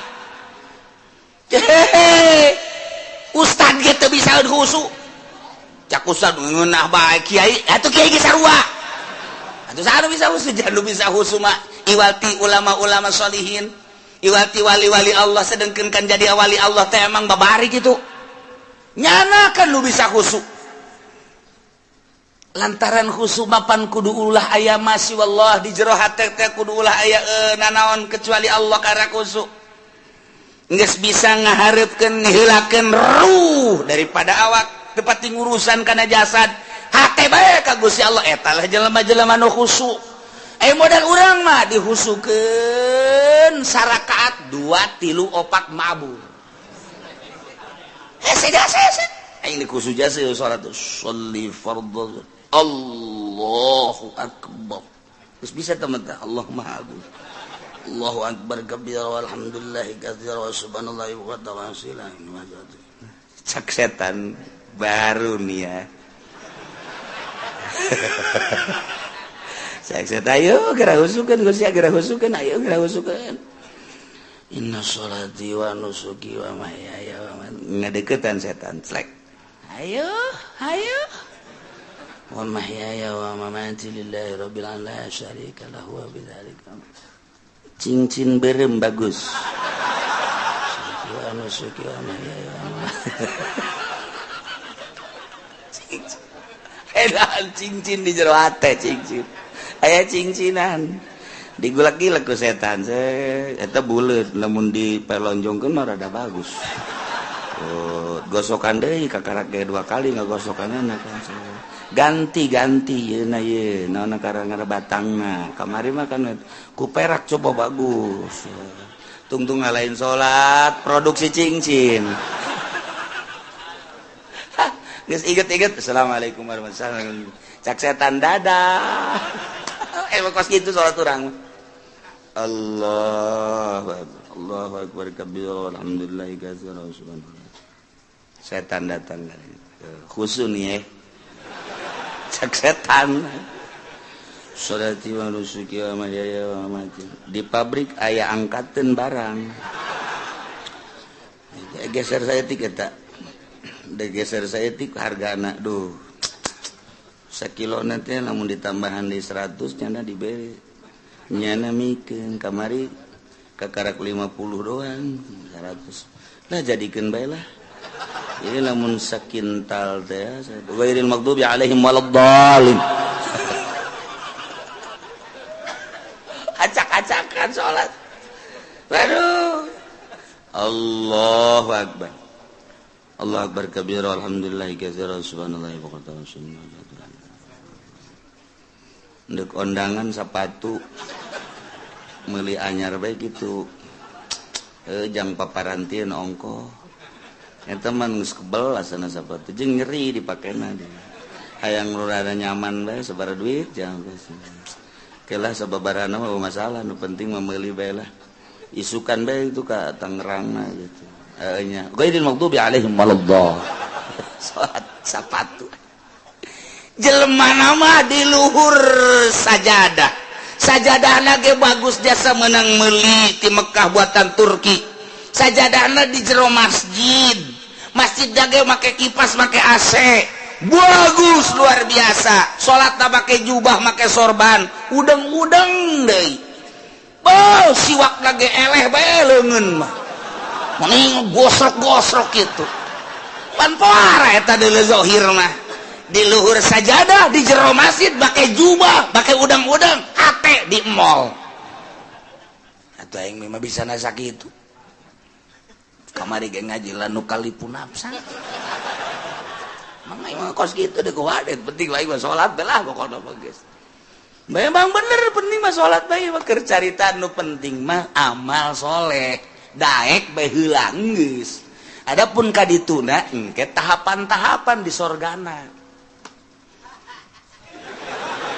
Hehehe, ustad ge teu bisa khusu. Cak ustad ngeunah bae kiai, atuh kiai ge sarua. Atuh saha nu bisa khusu? Jangan bisa khusu mah iwati ulama-ulama sholihin, iwati wali-wali Allah. Sedengkeun kan jadi wali Allah teh emang babari gitu. Nyana kan lu bisa khusu. Lantaran khusu mapan kudu ulah aya masih wallah di jero hate teh kudu ulah aya nanaon kecuali Allah karena khusu. Geus bisa ngahareupkeun ngeheulakeun ruh daripada awak tepati ngurusan kana jasad, hate bae ka Gusti Allah, eta lah jelema-jelema nu khusu. Modal urang mah dihusukeun sarakaat 2 3 4 mabur. Hese jasa hese. Aing dikhusu jasa salat sholli fardhu Allahu akbar. Terus bisa teman teh Allah Maha Agung. Allahu akbar kabira walhamdulillahi katsira wa subhanallahi wa ta'ala. Cak setan baru nih ya. Cak setan ayo geura husukeun Gusti, geura husukeun, ayo geura husukeun. Inna sholati wa nusuki wa mahyaya wa mamati. Ngadeukeutan setan slek. Ayo, ayo. Wa mahyaya wa mamati lillahi rabbil alamin la syarika lahu wa bidzalika. Cincin berem bagus. Wa nusuki wa mahyaya wa mamati. Edan cincin di jero hate cincin. Aya cincinan. Digulak-gilek ku setan. Eta buleut lamun dipelonjongkeun mah rada bagus. Oh, gosokan deui kakarak ge 2 kali ngagosokanna kan. Ganti-ganti yeuna ye naon karang batangna. Kamari mah kan ku perak coba bagus. Tungtung ngalain salat produksi cincin. Geus inget-inget assalamualaikum warahmatullahi wabarakatuh. Cak setan dadah. Emang kos kitu salat urang. Allahu akbar. Allahu akbar kabira walhamdulillahi katsira subhanallah. Setan datang khusu nih ya. Cak setan. Sholati wa nusuki wa mahyaya wa mamati. Di pabrik aya angkateun barang. Geser saya tik eta. Geser saya tik harga anak duh. Sakilo nanti lamun ditambahan di 100 nyana diberi. Nyana mikeun kamari kakarak 50 doang 100. Lah jadikeun bae lah. Ini lamun sakintal teh ghairil maghdubi alaihim waladdallin. Acak-acakan salat. Waduh. Allahu akbar. Allahu akbar kabira alhamdulillah katsira subhanallahi wa bihamdihi. Ndek ondangan sepatu meuli anyar bae kitu. Jang paparantieun ongko. Eta mah geus kebel asana sepatu jeung nyeri dipakena. Hayang nu rada nyaman bae sabaraha duit jang geus. Kelah sababarana mah masalah, nu penting mah meuli bae lah. Isukan bae itu ka Tangerangna gitu. Heeh nya. Ghairil maghdubi alaihim waladdallin. Salat sapatu. Jelema nama di luhur sajadah. Sajadahna ge bagus jasa menang meuli ti Mekah buatan Turki. Sajadahna di jero masjid. Masjid ge make kipas, make AC. Bagus luar biasa. Salatna make jubah, make sorban, udeng-udeng deui. Oh, siwak ge eleh bae leungeun mah. Mending gosrok-gosrok kitu. Pan poara eta deuleu zahir mah. Di luhur sajadah, di jero masjid make jubah, make udang-udang, hate di mall. Atuh aing mah bisa nasa kitu. Kamari ge ngaji la nukallifu nafsan. Mang aing mah kos kitu deui kuwadet, penting lain mah salat belah pokona mah geus. Memang bener penting mah salat bae mah keur carita nu penting mah amal soleh. Daek bae heula geus. Adapun kadituna engke tahapan-tahapan di sorgana.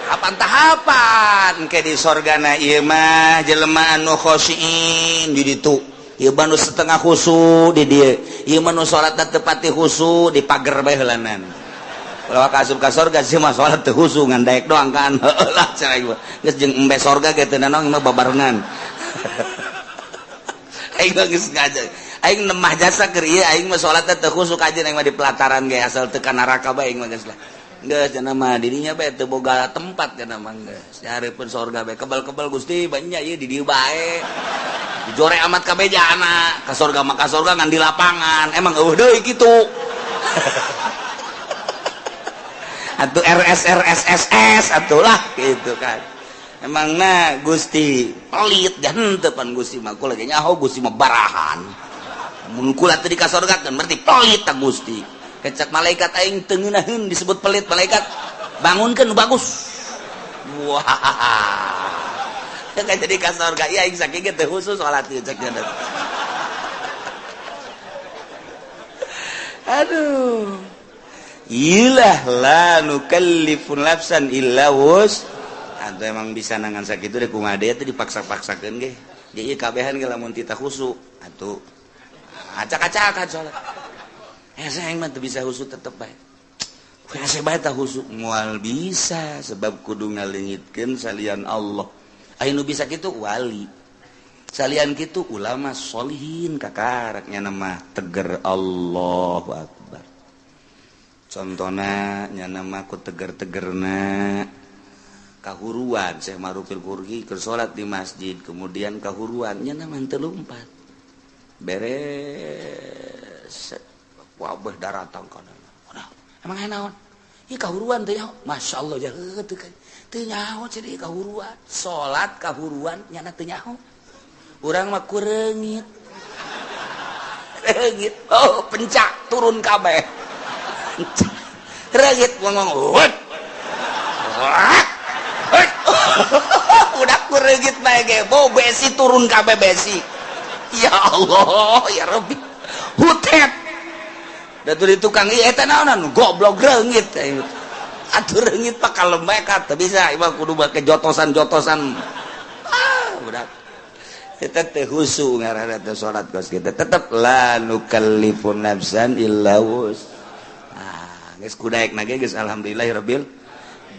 Tahapan-tahapan ke di sorgana ieu mah jelema anu khosyin di ditu. Ieu mah nu setengah khusu di dieu. Ieu mah nu salatna teu pati khusu di pager bae heulanan. Ulah ka asup ka sorga sih mah salat teu khusu ngan daek doang kan. Heueuh lah cenah ieu. Geus jeung embe sorga ge teu nanaon mah babarengan. Aing mah geus ngaja. Aing nemah jasa keur ieu aing mah salatna teu khusu kajeun aing mah di pelataran ge asal teu ka neraka bae aing mah geus lah. Geus cenah mah dirinya bae teu boga tempat cenah mah geus. Dihareupeun sorga bae kebal-kebal Gusti banyak ieu di dieu bae. Dijore amat kabeh jana ka sorga mah ka sorga ngan di lapangan. Emang eueuh deui kitu. Atuh RS RS SS atuh lah gitu kan. Emangna Gusti pelit dan teu pan Gusti mah kula ge nyaho Gusti mah barahan. Mun kula teu di ka sorga kan berarti pelit ta Gusti. Kecak malaikat aing teu ngeunaheun disebut pelit malaikat. Bangunkeun nu bagus. Wah. Kan jadi ka sorga ieu aing sakieu ge teu khusus salat ieu cek nya. Aduh. Ilah la nukallifu nafsan illa wus. Atau emang bisa nangan sakitu deh kumaha deui teh dipaksa-paksakeun ge. Jadi kabehan ge lamun tita khusu atuh acak-acakan salat. Hese aing mah teu bisa khusu tetep bae. Hese bae tah khusu moal bisa sebab kudu ngaleungitkeun salian Allah. Aya nu bisa kitu wali. Salian kitu ulama sholihin kakarak nya mah teger Allahu akbar. Contohna nya mah ku teger-tegerna kahuruan Syekh Marufil Qurhi keur salat di masjid kemudian kahuruan nya mah teu lumpat. Beres wabah daratang kana. Emang aya naon? Ieu kahuruan teh nyaho. Masyaallah jaheut teu teu nyaho ceuk kahuruan. Salat kahuruan nyana teu nyaho. Urang mah kureungit. Reungit. Oh, pencak turun kabeh. Reungit ngomong. Udah kureungit bae ge, bau besi turun kabeh besi. Ya Allah, ya Rabbi. Hutet. Da di tukang ieu eta naonan goblok reungit. Atuh reungit pak kalem bae teu bisa ieu mah kudu make jotosan-jotosan. Ah, budak. Eta teh khusu ngaranna teh salat kos kitu. Tetep la nukallifu nafsan illa wus. Ah, geus kudaekna ge geus alhamdulillahirabbil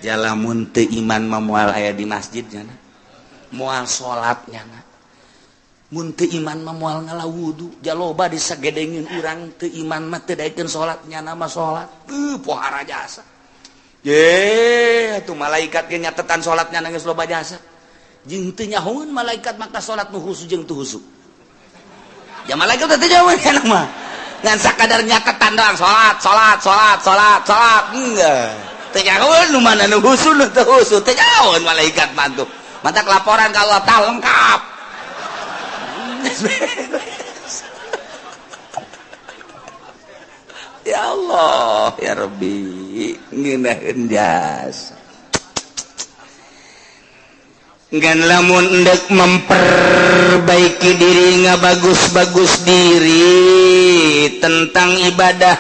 jalamun teu iman mah moal aya di masjid nya. Moal salat nya. Mun teu iman mah moal ngala wudu, jaloba disagedengin urang teu iman mah teu daekeun salat nyana mah salat. Teu pohara jasa. Ye, atuh malaikat ge nyatetan salatnya geus loba jasa. Jeung teu nyahoeun malaikat maka salat nu khusu jeung teu khusu. Ya malaikat teh teu nyahoeun kana mah. Ngan sakadar nyatetan doang salat, salat, salat, salat, salat. Enggak. Teu nyahoeun nu mana nu khusu nu teu khusu, teu nyahoeun malaikat mah tuh. Matak laporan ka Allah tah lengkap. Ya Allah, ya Rabbi, ngeunaheun jasa. Ngan lamun endek memperbaiki diri, nggak bagus-bagus diri tentang ibadah,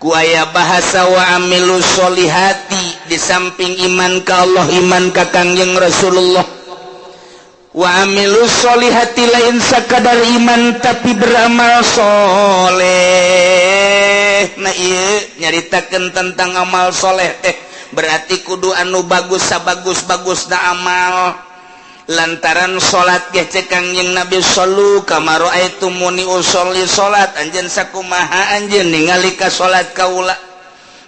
ku aya bahasa wa amilu sholihati. Di samping iman ka Allah, iman ka Kangjeng Rasulullah, wa amilu sholihati, lain sakadar iman tapi beramal soleh. Nah, iya, nyaritakan tentang amal soleh teh berarti kudu anu bagus, sabagus-bagus na amal, lantaran salat ge cek Kangjeng Nabi, shollu kama raaitumuni usholli. Salat anjeun sakumaha anjeun ningali ka salat kaula.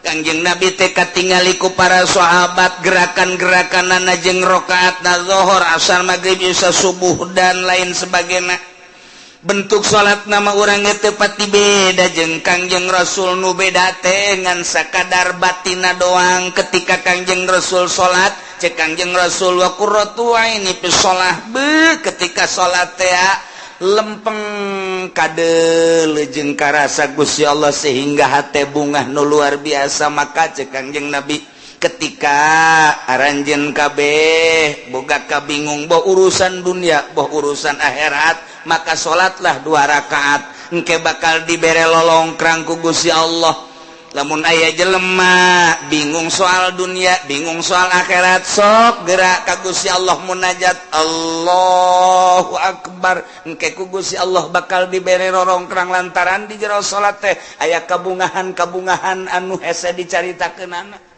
Kangjeng Nabi teh katingali ku para sahabat gerakan-gerakan jeung rakaat na zuhur, asar, maghrib, isya, subuh, dan lain sebagainya. Bentuk salat nama urang teu pati beda jeung Kangjeng Rasul. Nu beda teh ngan sakadar batina doang. Ketika Kangjeng Rasul salat, cek Kangjeng Rasul, wa qurratu aini fi shalah. Be, ketika salat teh lempeng, kade jeung karasa Gusti Allah sehingga hate bungah nu luar biasa. Maka cek Kangjeng Nabi, ketika aranjeun kabeh boga kabingung, boh urusan dunia, boh urusan akhirat, maka salatlah dua rakaat, engke bakal dibere lolongkrang ku Gusti Allah. Lamun aya jelema bingung soal dunia, bingung soal akhirat, sok gerak ka Gusti Allah, munajat, Allahu Akbar, engke ku Gusti Allah bakal dibere rorongkrang, lantaran di jero salat teh aya kabungahan-kabungahan anu hese dicaritakeunana.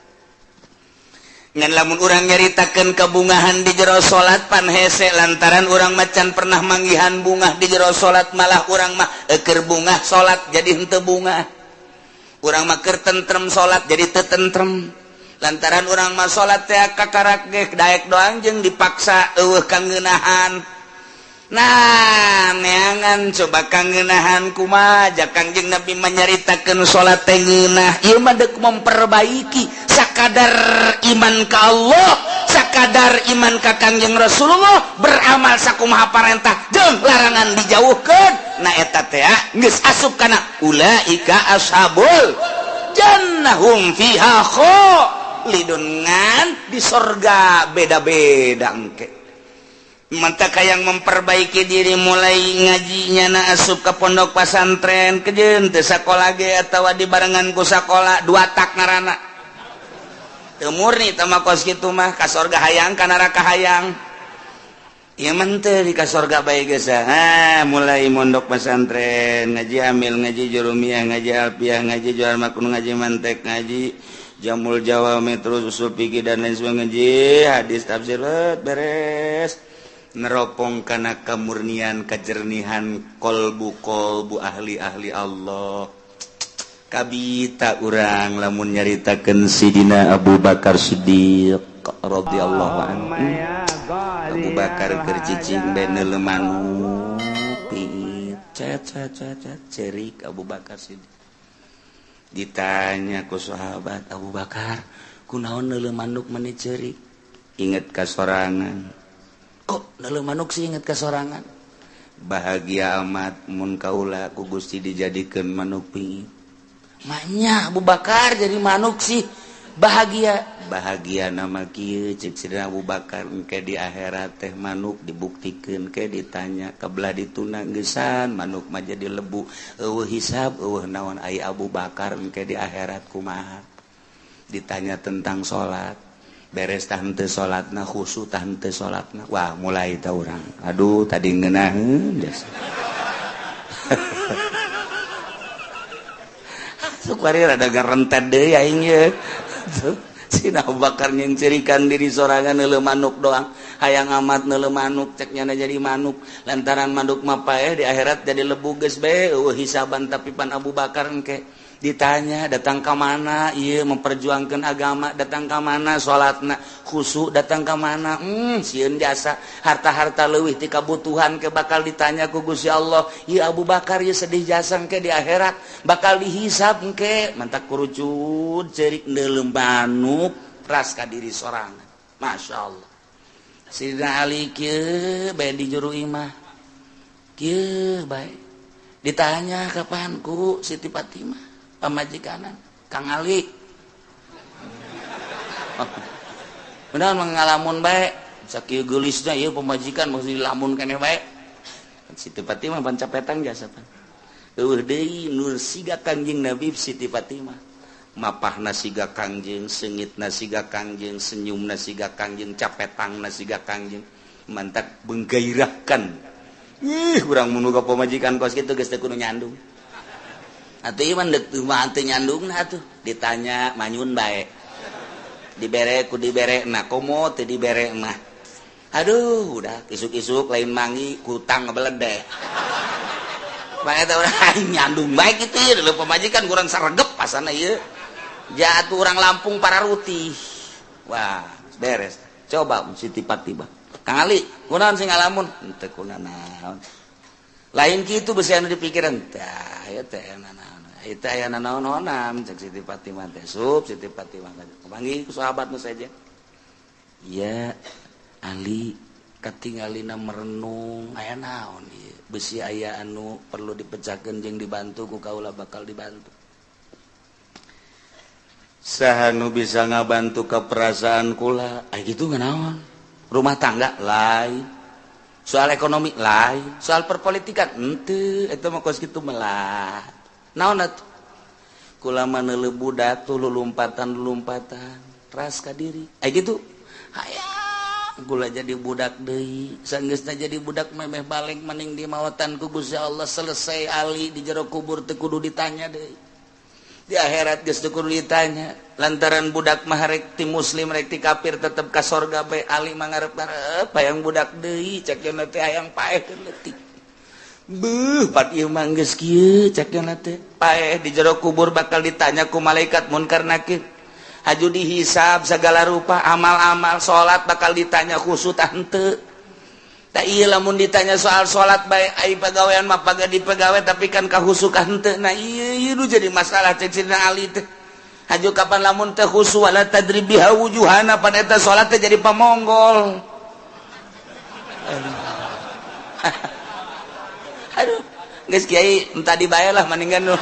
Ngan lamun urang nyaritakeun kebungahan di jero salat pan hese, lantaran urang macan pernah manggihan bungah di jero salat. Malah urang mah eker bungah salat jadi henteu bungah, urang mah keur tentrem salat jadi teu tentrem, lantaran urang mah salat teh kakarak ge daek doang jeung dipaksa, eueuh kangeunahan. Nah, neangan coba kangeunahan kumaha. Ja Kangjeng Nabi menyaritakeun salat teh ngeunah. Ieu mah deuk memperbaiki. Sakadar iman ka Allah, sakadar iman ka Kangjeng Rasulullah, beramal sakumaha parentah jeung larangan dijauhkeun. Nah, eta teh geus asup kana ulaika ashabul jannah hum fiha khalidun. Ngan di sorga beda-beda engke. Mantap yang memperbaiki diri mulai ngajinya na asup ke pondok pesantren, kejen teu sakola ge atawa dibarengan ku sakola, dua tak ngarana teu murni teh mah. Kos kitu mah ka sorga hayang, ka neraka hayang. Ieu mah teu di ka sorga bae geus. Ah, mulai mondok pesantren, ngaji amil, ngaji jurumiyah, ngaji alfiah, ngaji jual makun, ngaji mantek, ngaji jamul jawami, terus usul fikih dan lain sebagainya, ngaji hadis, tafsir, beres, neropong karena kemurnian, kejernihan kolbu kolbu ahli-ahli Allah. Kabita urang lamun nyaritakeun Sidina Abu Bakar Siddiq radhiyallahu anhu. Abu Bakar keur cicing bae neuleu manuk piit, cet cet cet cet, cerik Abu Bakar Siddiq. Ditanya ku sahabat, "Abu Bakar, kunaon neuleu manuk meni cerik?" "Inget ka sorangan." "Kok neuleu manuk sih inget ka sorangan?" "Bahagia amat mun kaula ku Gusti dijadikeun manuk piit." "Maknya Abu Bakar jadi manuk sih bahagia?" "Bahagia nama kieu," cek Sidina Abu Bakar, "engke di akhirat teh manuk dibuktikeun ke ditanya kebelah dituna geusan manuk mah jadi lebu, eueuh hisab, eueuh naon. Ai Abu Bakar engke di akhirat kumaha? Ditanya tentang salat, beres tah henteu salatna, khusyuk tah henteu salatna?" Wah, mulai tah urang, aduh, tadi ngeunaheun jasa. Sok bari rada garentet deui aing ye. Sina Abu Bakar nyengcerikan diri sorangan, neuleu manuk doang, hayang amat neuleu manuk, cek nyana jadi manuk, lantaran manuk mah paeh di akhirat jadi lebu, geus bae eueuh hisaban. Tapi pan Abu Bakar engke ditanya, datang ke mana iya memperjuangkan agama, datang ke mana salatna khusyuk, datang ke mana sieun jasa harta-harta leuwih ti kabutuhan, ke bakal ditanya ku Gusti Allah. Ieu Abu Bakar ieu sedih jasa, ke di akhirat bakal dihisab engke. Mantak kurucut cerik neuleu manuk ras ka diri sorangan. Masya Allah. Sidina Ali kieu bae di juru imah, kieu bae, ditanya kapan ku Siti Fatimah pamajikanan, "Kang Ali, benar mengalamun bae?" Sakieu geulisna ieu pamajikan mesti dilamun keneh bae. Siti Fatimah pan capetan jasa pan. Eueuh deui nu siga Kangjeng Nabi Siti Fatimah. Mapahna siga Kangjeng, seungitna siga Kangjeng, senyumna siga Kangjeng, capetangna siga Kangjeng. Mantak menggairahkan. Ih, urang mun ka pamajikan kos kitu geus teu kudu nyandung. Atuh ieu mah deuk mah teu nyandungna atuh. Ditanya manyun bae. Dibere ku dibere na komo teu dibere mah. Aduh, udah isuk-isuk lain mangi kutang ngebeledeh. Bae eta urang nyandung bae kitu ieu leuh pamajikan kurang saregep pasana ieu. Jatuh orang Lampung para rutih. Wah, beres. Coba Siti Fatimah. Kang Ali, kunaon sing ngalamun? Henteu kunanaon. Lain kitu besi anu dipikiran. Tah, ieu teh naon. Itu aya nanaon-naonan cek Siti Fatimah teh. Sup Siti Fatimah kepanggih ku sahabat nu saja. Ya Ali katingalina merenung aya naon ieu. Besi aya anu perlu dipecahkeun jeung dibantu ku kaula bakal dibantu. Saha nu bisa ngabantu ka perasaan kula? Aya kitu naon? Rumah tangga lain. Soal ekonomi lain, soal perpolitikan henteu, eta mah kos kitu melah. Naon atuh? Kula mah neuleuh budak tuh lulumpatan-lulumpatan ras ka diri. Aya kitu. Hayang kula jadi budak deui. Sanggeusna jadi budak memeh balik maning di mawatan ku Gusti Allah selesai ali di jero kubur teu kudu ditanya deui. Di akhirat geus teu kudu ditanya. Lantaran budak mah rek ti muslim rek ti kafir tetep ka sorga bae ali mah ngarep-ngarep hayang budak deui cek cenah teh hayang paeh keur leutik. Beuh, pat ieu mah geus kieu cek cenah teh. Paeh di jero kubur bakal ditanya ku malaikat munkar nakir. Haju dihisab segala rupa amal-amal salat bakal ditanya khusyuk tah henteu. Tah ieu lamun ditanya soal salat bae ai pagawean mah paga dipegawe tapi kan kahusukan henteu. Nah ieu ieu nu jadi masalah cek Sidina Ali teh. Haju kapan lamun teh khusyuk wala tadrib biha wujuhana pan eta salat teh jadi pamonggol. Aduh. Aduh, geus kiai entah dibayar lah mendingan nu.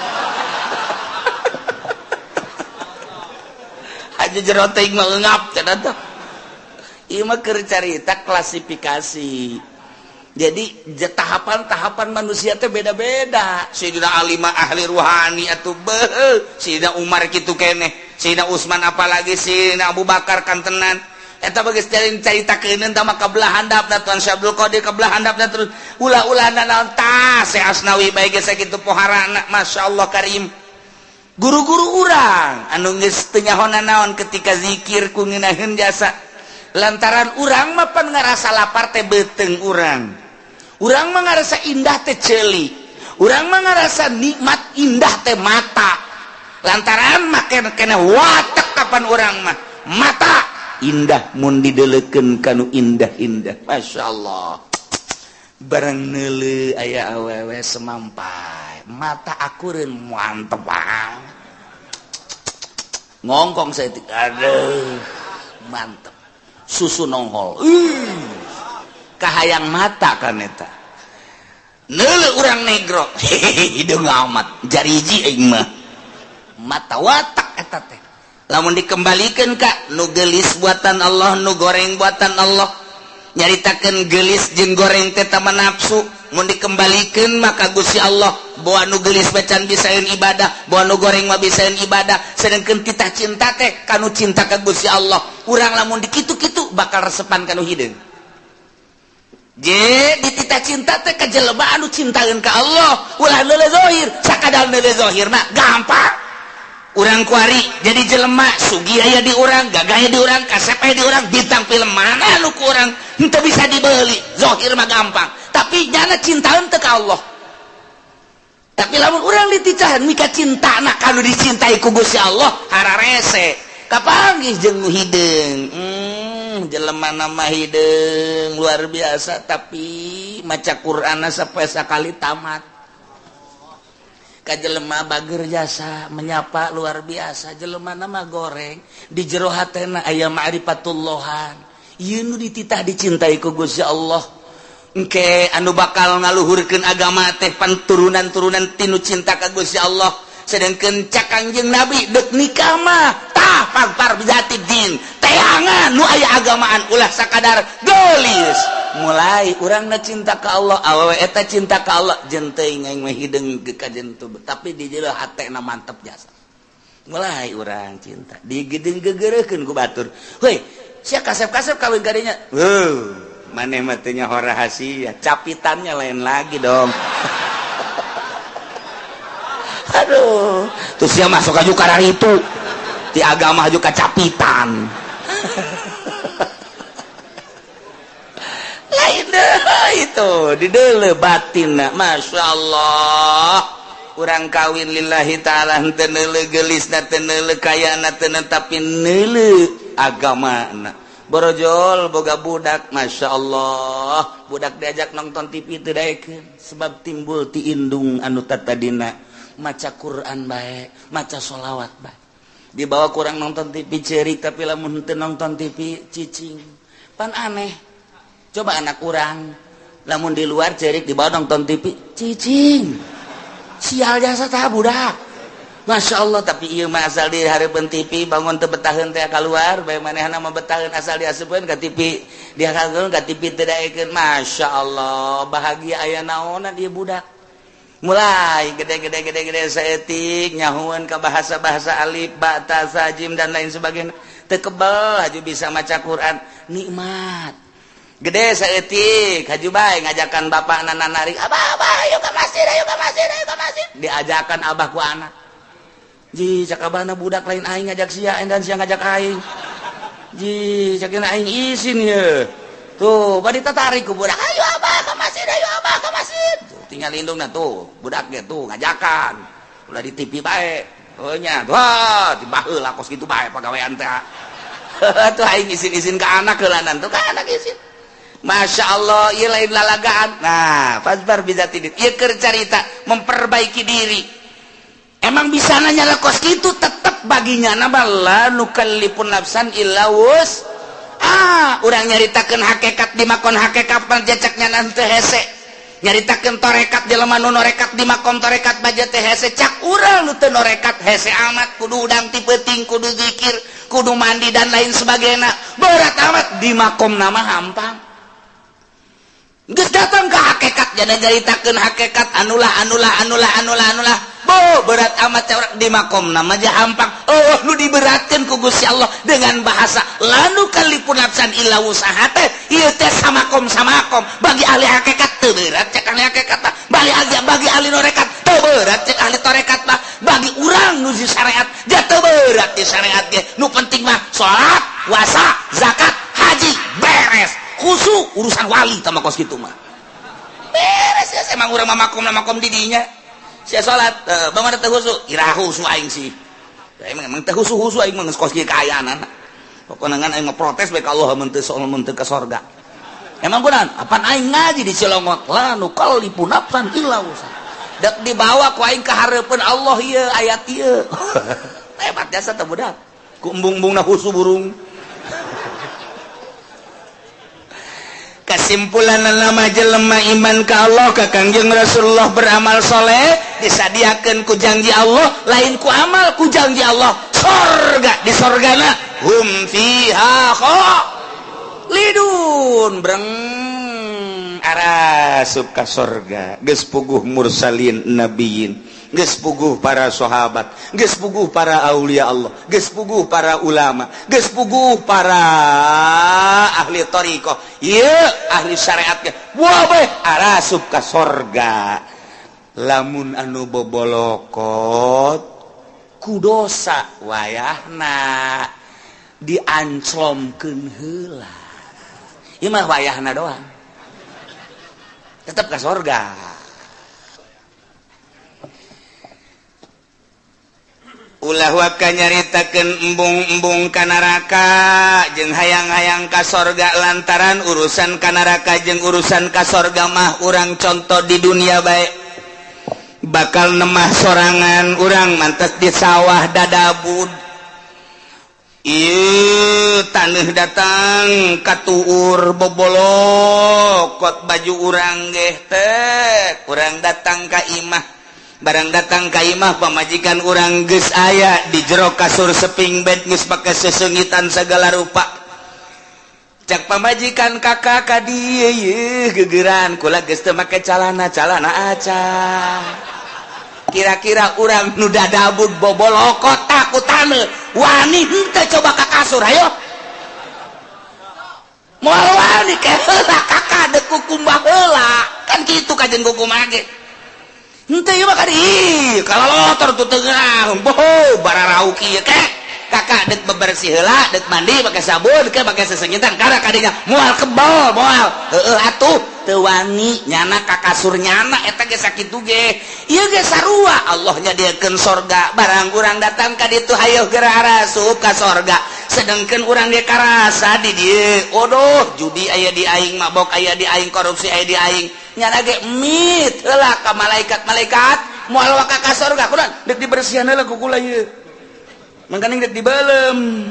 Aja jero teuing mah eungap cenah teh. Ieu mah keur carita klasifikasi. Jadi tahapan-tahapan manusia teh beda-beda. Sayyidina Ali mah ahli ruhani atuh beuh, Sayyidina Umar kitu keneh, Sayyidina Utsman apalagi Sayyidina Abu Bakar kantenan. Eta bagus carita keuneun tah mah kabelah handapna Tuan Syekh Abdul Qadir kabelah handapna terus ulah-ulah naon tah Syekh Asnawi bae geus sakitu poharana masyaallah karim. Guru-guru urang anu geus teu nyaho naon ketika zikir ku ngeunaheun jasa. Lantaran urang mah pan ngarasa lapar teh beuteung urang. Urang mah ngarasa indah teh ceuli. Urang mah ngarasa nikmat indah teh mata. Lantaran mah kena watek kapan urang mah mata indah mun didelekeun kanu indah-indah. Masya Allah. Barang neuleuh aya awewe semampai, mata akureun mantep banget. Ngongkong saya aduh mantep. Susu nongol. Kahayang mata kan eta. Neuleuh urang negro. Hideung amat jariji aing mah. Mata watak eta teh. Lamun dikembalikan ka nu geulis buatan Allah, nu goreng buatan Allah. Nyaritakeun geulis jeung goreng teh tama nafsu. Mun dikembalikan maka Gusti Allah bawa nu geulis bacan bisaeun ibadah, bawa nu goreng mah bisaeun ibadah. Sedangkeun titah cinta teh kanu cinta ka Gusti Allah. Urang lamun dikitu-kitu bakal resepan kanu hideung. Je dititah cinta teh ka jelema anu cintaeun ka Allah, ulah neuleuh zahir, sakadar neuleuh zahir mah gampang. Urang kuari jadi jelema sugih aya di urang, gagah aya di urang, kasep aya di urang, bintang film mana nu ku urang henteu bisa dibeli. Zahir mah gampang, tapi nyana cintaeun teu ka Allah. Tapi lamun urang dititahan mika cintana kanu dicintai ku Gusti Allah hararese. Kapanggih jeung nu hideung. Jelema nama hideung luar biasa tapi maca Qur'anna sapoe sakali tamat. Ka jelema bager jasa menyapa luar biasa jelema nama goreng di jero hatena aya ma'rifatullahan. Ieu nu dititah dicintai ku Gusti Allah. Engke anu bakal ngaluhurkeun agama teh pan turunan-turunan tinu cinta ka Gusti Allah. Sedangkeun cak Kangjeng Nabi deuk nikah mah tah Fadzfar bidzatiddin, teangan nu aya agamaan, ulah sakadar geulis. Mulai urangna cinta ka Allah, awewe eta cinta ka Allah, jeung teuing aing mah hideung ka jeung tapi di jero hatena mantep jasa. Mulai urang cinta digedeng gegereukeun ku batur, "Heuy, sia kasep-kasep kawin kadinya." Heuh, maneh mah teu nyaho rahasia capitannya lain lagi dong. Aduh, terus dia masuk aja karena itu di agama juga capitan lain deh itu di dele batin. Masya Allah, urang kawin lillahi ta'ala, henteu neuleuh geulisna, teu neuleuh kayana, teu tapi neuleuh agamana. Borojol boga budak, Masya Allah, budak diajak nonton TV teu daekeun sebab timbul ti indung anu tatadina maca Quran bae, maca sholawat bae. Dibawa kurang nonton TV cerik, tapi lamun teu nonton TV cicing. Pan aneh coba anak urang, lamun di luar cerik, dibawa nonton TV cicing. Sial jasa tah budak. Masya Allah, tapi ieu mah asal di hareupeun TV bangun teu betaheun teh keluar bae. Manehna mah betaheun asal diasupkeun ka TV, dihakeun ka TV teu daekeun. Masya Allah, bahagia aya naonan ieu budak. Mulai gede-gede gede-gede saeutik nyahueun ka bahasa-bahasa alif ba ta sa jim dan lain sebagainya, teu kebel haju bisa maca Quran. Nikmat gede saeutik haju bae ngajakan bapakna narik, "Abah, abah, ayo ke masjid, ayo ke masjid, ayo ke masjid." Diajakan abah ku anak. "Ji," cak abahna, "budak lain aing ngajak sia dan sia ngajak aing." "Ji," cak aing, "isin ye." Tuh bari tatarik ku budak, "Ayo abah ke masjid, ayo abah ke masjid." Tuh, tinggal indungna tuh budak ge tuh ngajakan ulah di TV bae. Oh nya, wah, di baheula kos kitu bae pagawean teh. Tuh aing isin-isin ke anak heulanan, tuh ka anak isin. Masya Allah, ieu lain lalagaan. Nah, fadzfar bidzatiddin ieu keur carita memperbaiki diri. Emang bisa nanya lah kos kitu, tetep baginya nama la nukallifun nafsan illa wus ah. Urang nyaritakeun hakikat di makom hakikat caknya nanti hese, nyaritakeun torekat jelema nu norekat di makom torekat baja teh hese. Cak urang nu teu norekat hese amat, kudu udang ti peuting, kudu zikir, kudu mandi dan lain sebagainya, berat amat. Di makom nama hampang. Geus datang ke hakikat, jadi nyaritakeun hakikat anulah anulah anulah anulah anulah bo berat amat cak di makom nama aja hampang. Oh, nu diberatkeun ku Gusti Allah dengan bahasa la nukallifun nafsan illa wusaha teh ieu teh samakom samakom. Bagi ahli hakikat teu berat cek ahli hakikat mah, bagi ahli norekat teu berat cek ahli torekat mah. Bagi urang nu di syariat ja teu berat di syariat ge. Nu penting mah salat, puasa, zakat, haji, beres. Khusu urusan wali tama kos kitu mah beres ya. Emang urang mah makom makom di dinya sia salat bangun teu khusu, iraha khusu aing sih. Ya, emang emang teu khusu khusu aing mah geus kos kieu kaayaan. Pokokna ngan aing mah protes bae ka Allah mun teu mun teu ka sorga. Emang kunaon? Apan aing ngaji di Cilongok, la nukallifu nafsan illa wusaha. Dek dibawa ku aing ka hareupeun Allah ieu ayat ieu. Hebat jasa teh budak ku embung-embungna khusu burung. Kesimpulan nama jelema iman ka Allah, ka Kangjeng Rasulullah, beramal soleh, disadiakan ku janji Allah, lain ku amal, ku janji Allah sorga. Di sorgana hum fiha khalidun. Breng arasup ka sorga geus puguh mursalin, nabiyin, geus puguh para sahabat, geus puguh para aulia Allah, geus puguh para ulama, geus puguh para ahli thariqah ieu, ahli syariat ge. Wah bae arasup ka sorga. Lamun anu bobolokot ku dosa, wayahna dianclomkeun heula. Ieu mah wayahna doang, tetep ka sorga. Ulah waka nyaritakeun embung-embung ka neraka jeung hayang-hayang ka sorga, lantaran urusan ka neraka jeung urusan ka sorga mah urang contoh di dunia bae. Bakal nemah sorangan urang mantes di sawah dadabud. Ieu taneuh datang katuur bobolokot baju urang geh teh. Urang datang ka imah. Barang datang ka imah pamajikan urang, geus aya di jero kasur seping bed, geus pake sesengitan segala rupa. Cak pamajikan, "Kakak, ka dieu yeuh, gegeran kula geus teu make calana, calana aca." Kira-kira urang nu dadabud bobolokot ku taneuh wani henteu coba ka kasur? Ayo, moal wani. Ke heula, Kakak, dek kukumbah heula. Kan kitu kajen kukumbah ge henteu ieu mah kan ih kalalotor tuh tengah boho bararau kieu. Ke, Kakak, dek bebersih heula, dek mandi pakai sabun, ke pakai sesengitan kada kadinya. Moal kebal, moal heueuh atuh teu wani nyana ka kasur nyana eta ge. Sakitu ge ieu ge sarua, Allah nyadiakeun sorga. Barang urang datang ka ditu, hayo geura arasup ka sorga, sedangkan urang ge karasa di dieu, odoh, judi aya di aing, mabok aya di aing, korupsi aya di aing. Nyana ge mit heula ka malaikat, "Malaikat, moal waka ka sorga." Kunaon? Dek dibersihan heula ku kula ieu, mangkaning dek dibelem.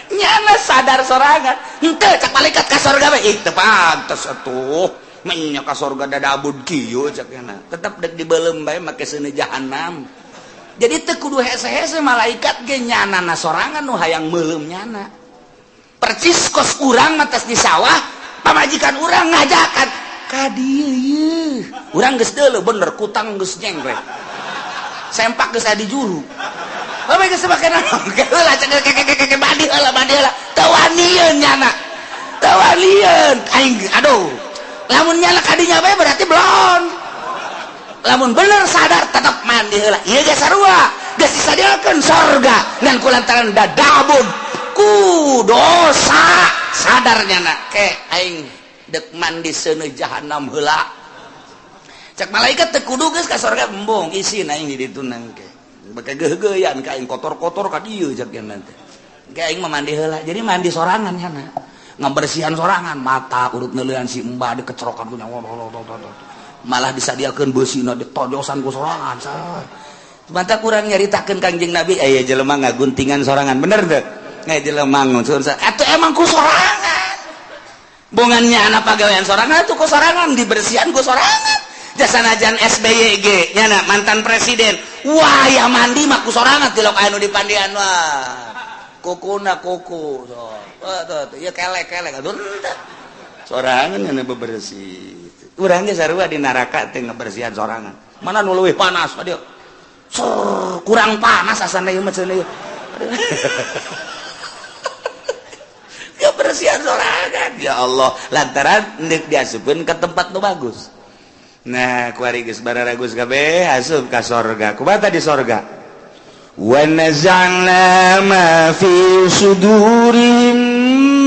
Nyana sadar sorangan henteu. Cak malaikat, "Ka sorga bae." "Ih, teu pantes atuh, menya ka sorga dadabud kieu," cak nyana. Tetep dek dibelem bae make seuneu jahanam. Jadi teu kudu hese-hese malaikat ge, nyana na sorangan nu hayang meuleum nyana. Percis kos urang matas di sawah, pamajikan urang ngajakan ka dieu ieu, urang geus deuleu bener kutang geus nyengklek, sempak geus aya di juru. Bae geus make naon heula, cek ke mandi heula, mandi heula. Teu wanieun nyana, teu wanieun aing. Aduh, lamun nyana kadinya bae berarti belum. Lamun bener sadar, tetap mandi heula. Ieu ge sarua, geus disadiakeun sorga, ngan kulantaran dadabun ku dosa, sadar nyana, "Ke, aing dek mandi seuneu jahanam heula." Cek malaikat, "Teu kudu geus ka sorga." "Embung, isin aing di ditu nangke bake geugeuyan ka aing, kotor-kotor ka dieu," cek nanti. "Ke, aing mah mandi heula." Jadi mandi sorangan nyana, ngabersihan sorangan, mata urut neuleuan si embah dikecerokan ku nyawa, malah disadiakeun beusina ditojosan ku sorangan. Mantap, kurang nyaritakeun Kangjeng Nabi aya jelema ngaguntingan sorangan, bener teu? Aya jelema nguncun atuh emang ku sorangan, bongannya anak pagawean sorangan tuh, ku sorangan dibersihan ku sorangan. Jasa najan SBY ge nyana mantan presiden, wah ya mandi mah ku sorangan, tilok anu dipandian, wah kukuna kuku so tuh tuh ya kelek kelek atuh sorangan nyana bebersih. Urang ge sarua di neraka teh ngebersihan sorangan. Mana nu leuwih panas dia? Sor, kurang panas asana ieu mah cenah ieu. Kebersihan sorangan, ya Allah, lantaran ndek diasupkeun ke tempat nu bagus. Nah, kuari geus bararagus kabeh asup ka sorga. Kumaha di sorga? Wa naza'na ma fi sudurihim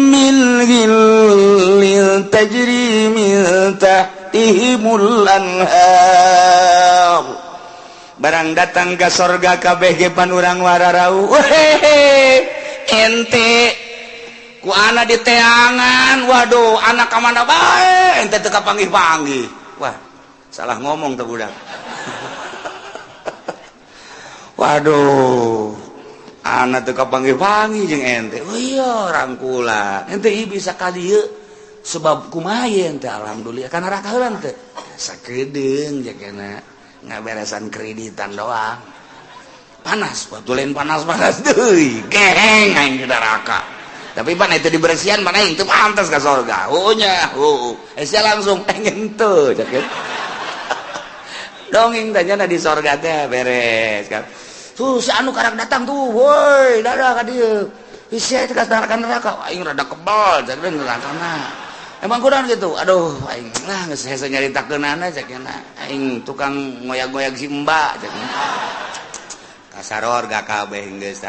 min ghillin tajri min tahtihimul anhar. Barang datang ke sorga kabeh ge pan urang wararau, "Wehehe, ente ku ana diteangan. Waduh, anak ka mana bae ente teu kapanggih-panggih." Wah, salah ngomong tuh budak. "Waduh, anak teu kapanggih-panggih jeung ente." "Oh iya, rangkulan ente ieu bisa ka dieu sebab kumaha ente?" "Alhamdulillah." "Kana neraka heula teu?" "Sakedeung," jakena, "ngaberesan kreditan doang." Panas waktu lain, panas-panas deui geheng aing di neraka. Tapi pan itu dibersihan mana itu pantas ke surga. Oh nya, oh eh langsung pengen tuh cek dongeng tanya di sorga teh beres kan. Tuh si anu karak datang tuh, woi, dadah ka dieu. Isi itu ka neraka, neraka aing rada kebal cek neraka na. Emang kurang gitu. Aduh, aing lah geus hese nyaritakeunana, cek aing tukang ngoyag-ngoyag si mbak, cek. Kasaror gak kabeh geus.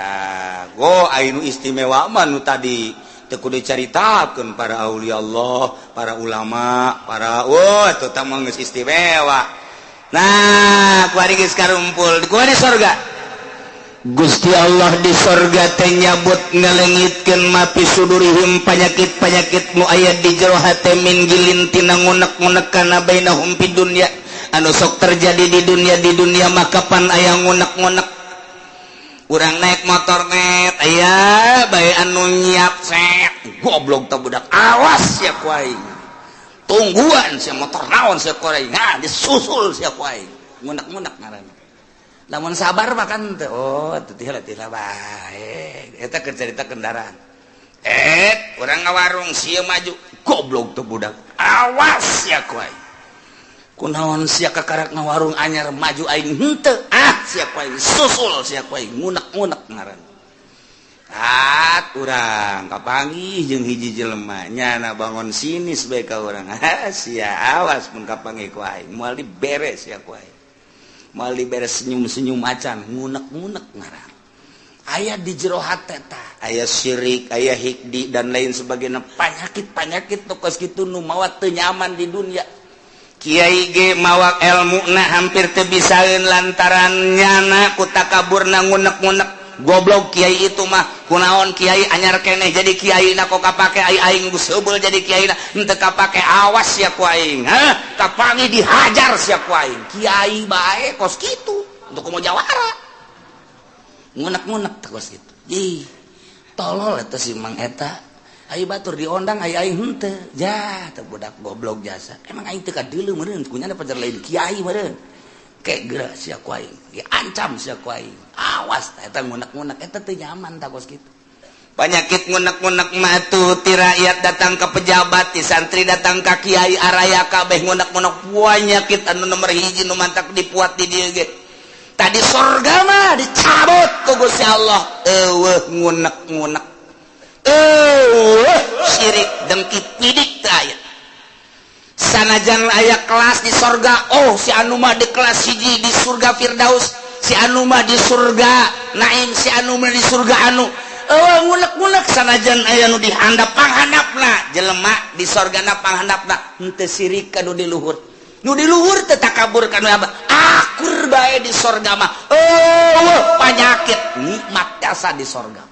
Go anu istimewa mah nu tadi teu kudu dicaritakeun, para aulia Allah, para ulama, para wah itu mah geus istimewa. Nah, kuari geus karumpul kuari sorga. Gusti Allah di sorga teh nyabut, ngalengitkeun ma fi sudurihim, panyakit-panyakit nu aya di jero hate, min ghillin tina ngunek-ngunek kana bainahum fid dunya, anu sok terjadi di dunia. Di dunia maka pan aya ngunek-ngunek. Urang naik motor net aya bae anu nyiap set, "Goblok tah budak, awas ya ku aing." Tungguan sia, motor naon sia ku aing. Nah, disusul sia ku aing. Ngunek-ngunek ngaranna. Lamun sabar mah kan teu, oh teu tila bae. Eta keur carita kendaraan. Eh, urang ngawarung, sia maju. Goblok tuh budak. Awas sia ku aing. Kunaon sia kakarak ngawarung anyar, maju aing henteu. Ah, sia ku aing susul sia ku aing. Ngunek-ngunek ngaranna. At urang kapanggih jeung hiji jelema, nyana bangun sinis bae ka urang. Ah, sia awas mun kapanggih ku aing, moal dibere sia ku aing. Moal dibere senyum-senyum acan, ngunek-ngunek ngaran. Aya di jero hate tah, aya syirik, aya hikdi dan lain sebagainya, panyakit-panyakit nu kos kitu nu mawa teu nyaman di dunia. Kiai ge mawa ilmu na hampir teu bisaeun lantaran nyana ku takaburna, ngunek-ngunek. Goblok kiai itu mah, kunaon kiai anyar keneh jadi kiai na kok kapake, ai aing geus heubeul jadi kiai na henteu kapake. Awas sia ku aing, hah, kapanggih dihajar sia ku aing. Kiai bae kos kitu untuk komo jawara, ngunek-ngunek teh kos kitu. Ih, tolol eta si Mang eta. Ayo batur diondang, ai aing henteu. Ja teh budak goblok jasa, emang aing teu kadeuleu meureun, kunyana pajar lain kiai meureun. Kayak geura sia ku aing, diancam sia ku aing, awas. Eta ngunek-ngunek eta teu nyaman tah kos kitu. Penyakit ngunek-ngunek mah tuh ti rakyat datang ke pejabat, ti santri datang ke kiai, araya kabeh ngunek-ngunek. Penyakit anu nomor hiji nu mantak dipuat di dieu ge. Tadi sorga mah dicabut ku Gusti Allah, eueuh ngunek-ngunek, eueuh syirik, dengki, pidik teu aya. Sanajan aya kelas di sorga, oh si anu mah di kelas hiji di surga Firdaus, si anu mah di surga Naim, si anu mah di surga anu, eueuh ngunek-ngunek. Sanajan aya nu dihandap, panghandapna jelema di sorgana, panghandapna henteu sirik ka nu di luhur, nu di luhur teu takabur ka nu abah, akur bae di sorga mah. Eueuh panyakit, nikmat jasa di sorga.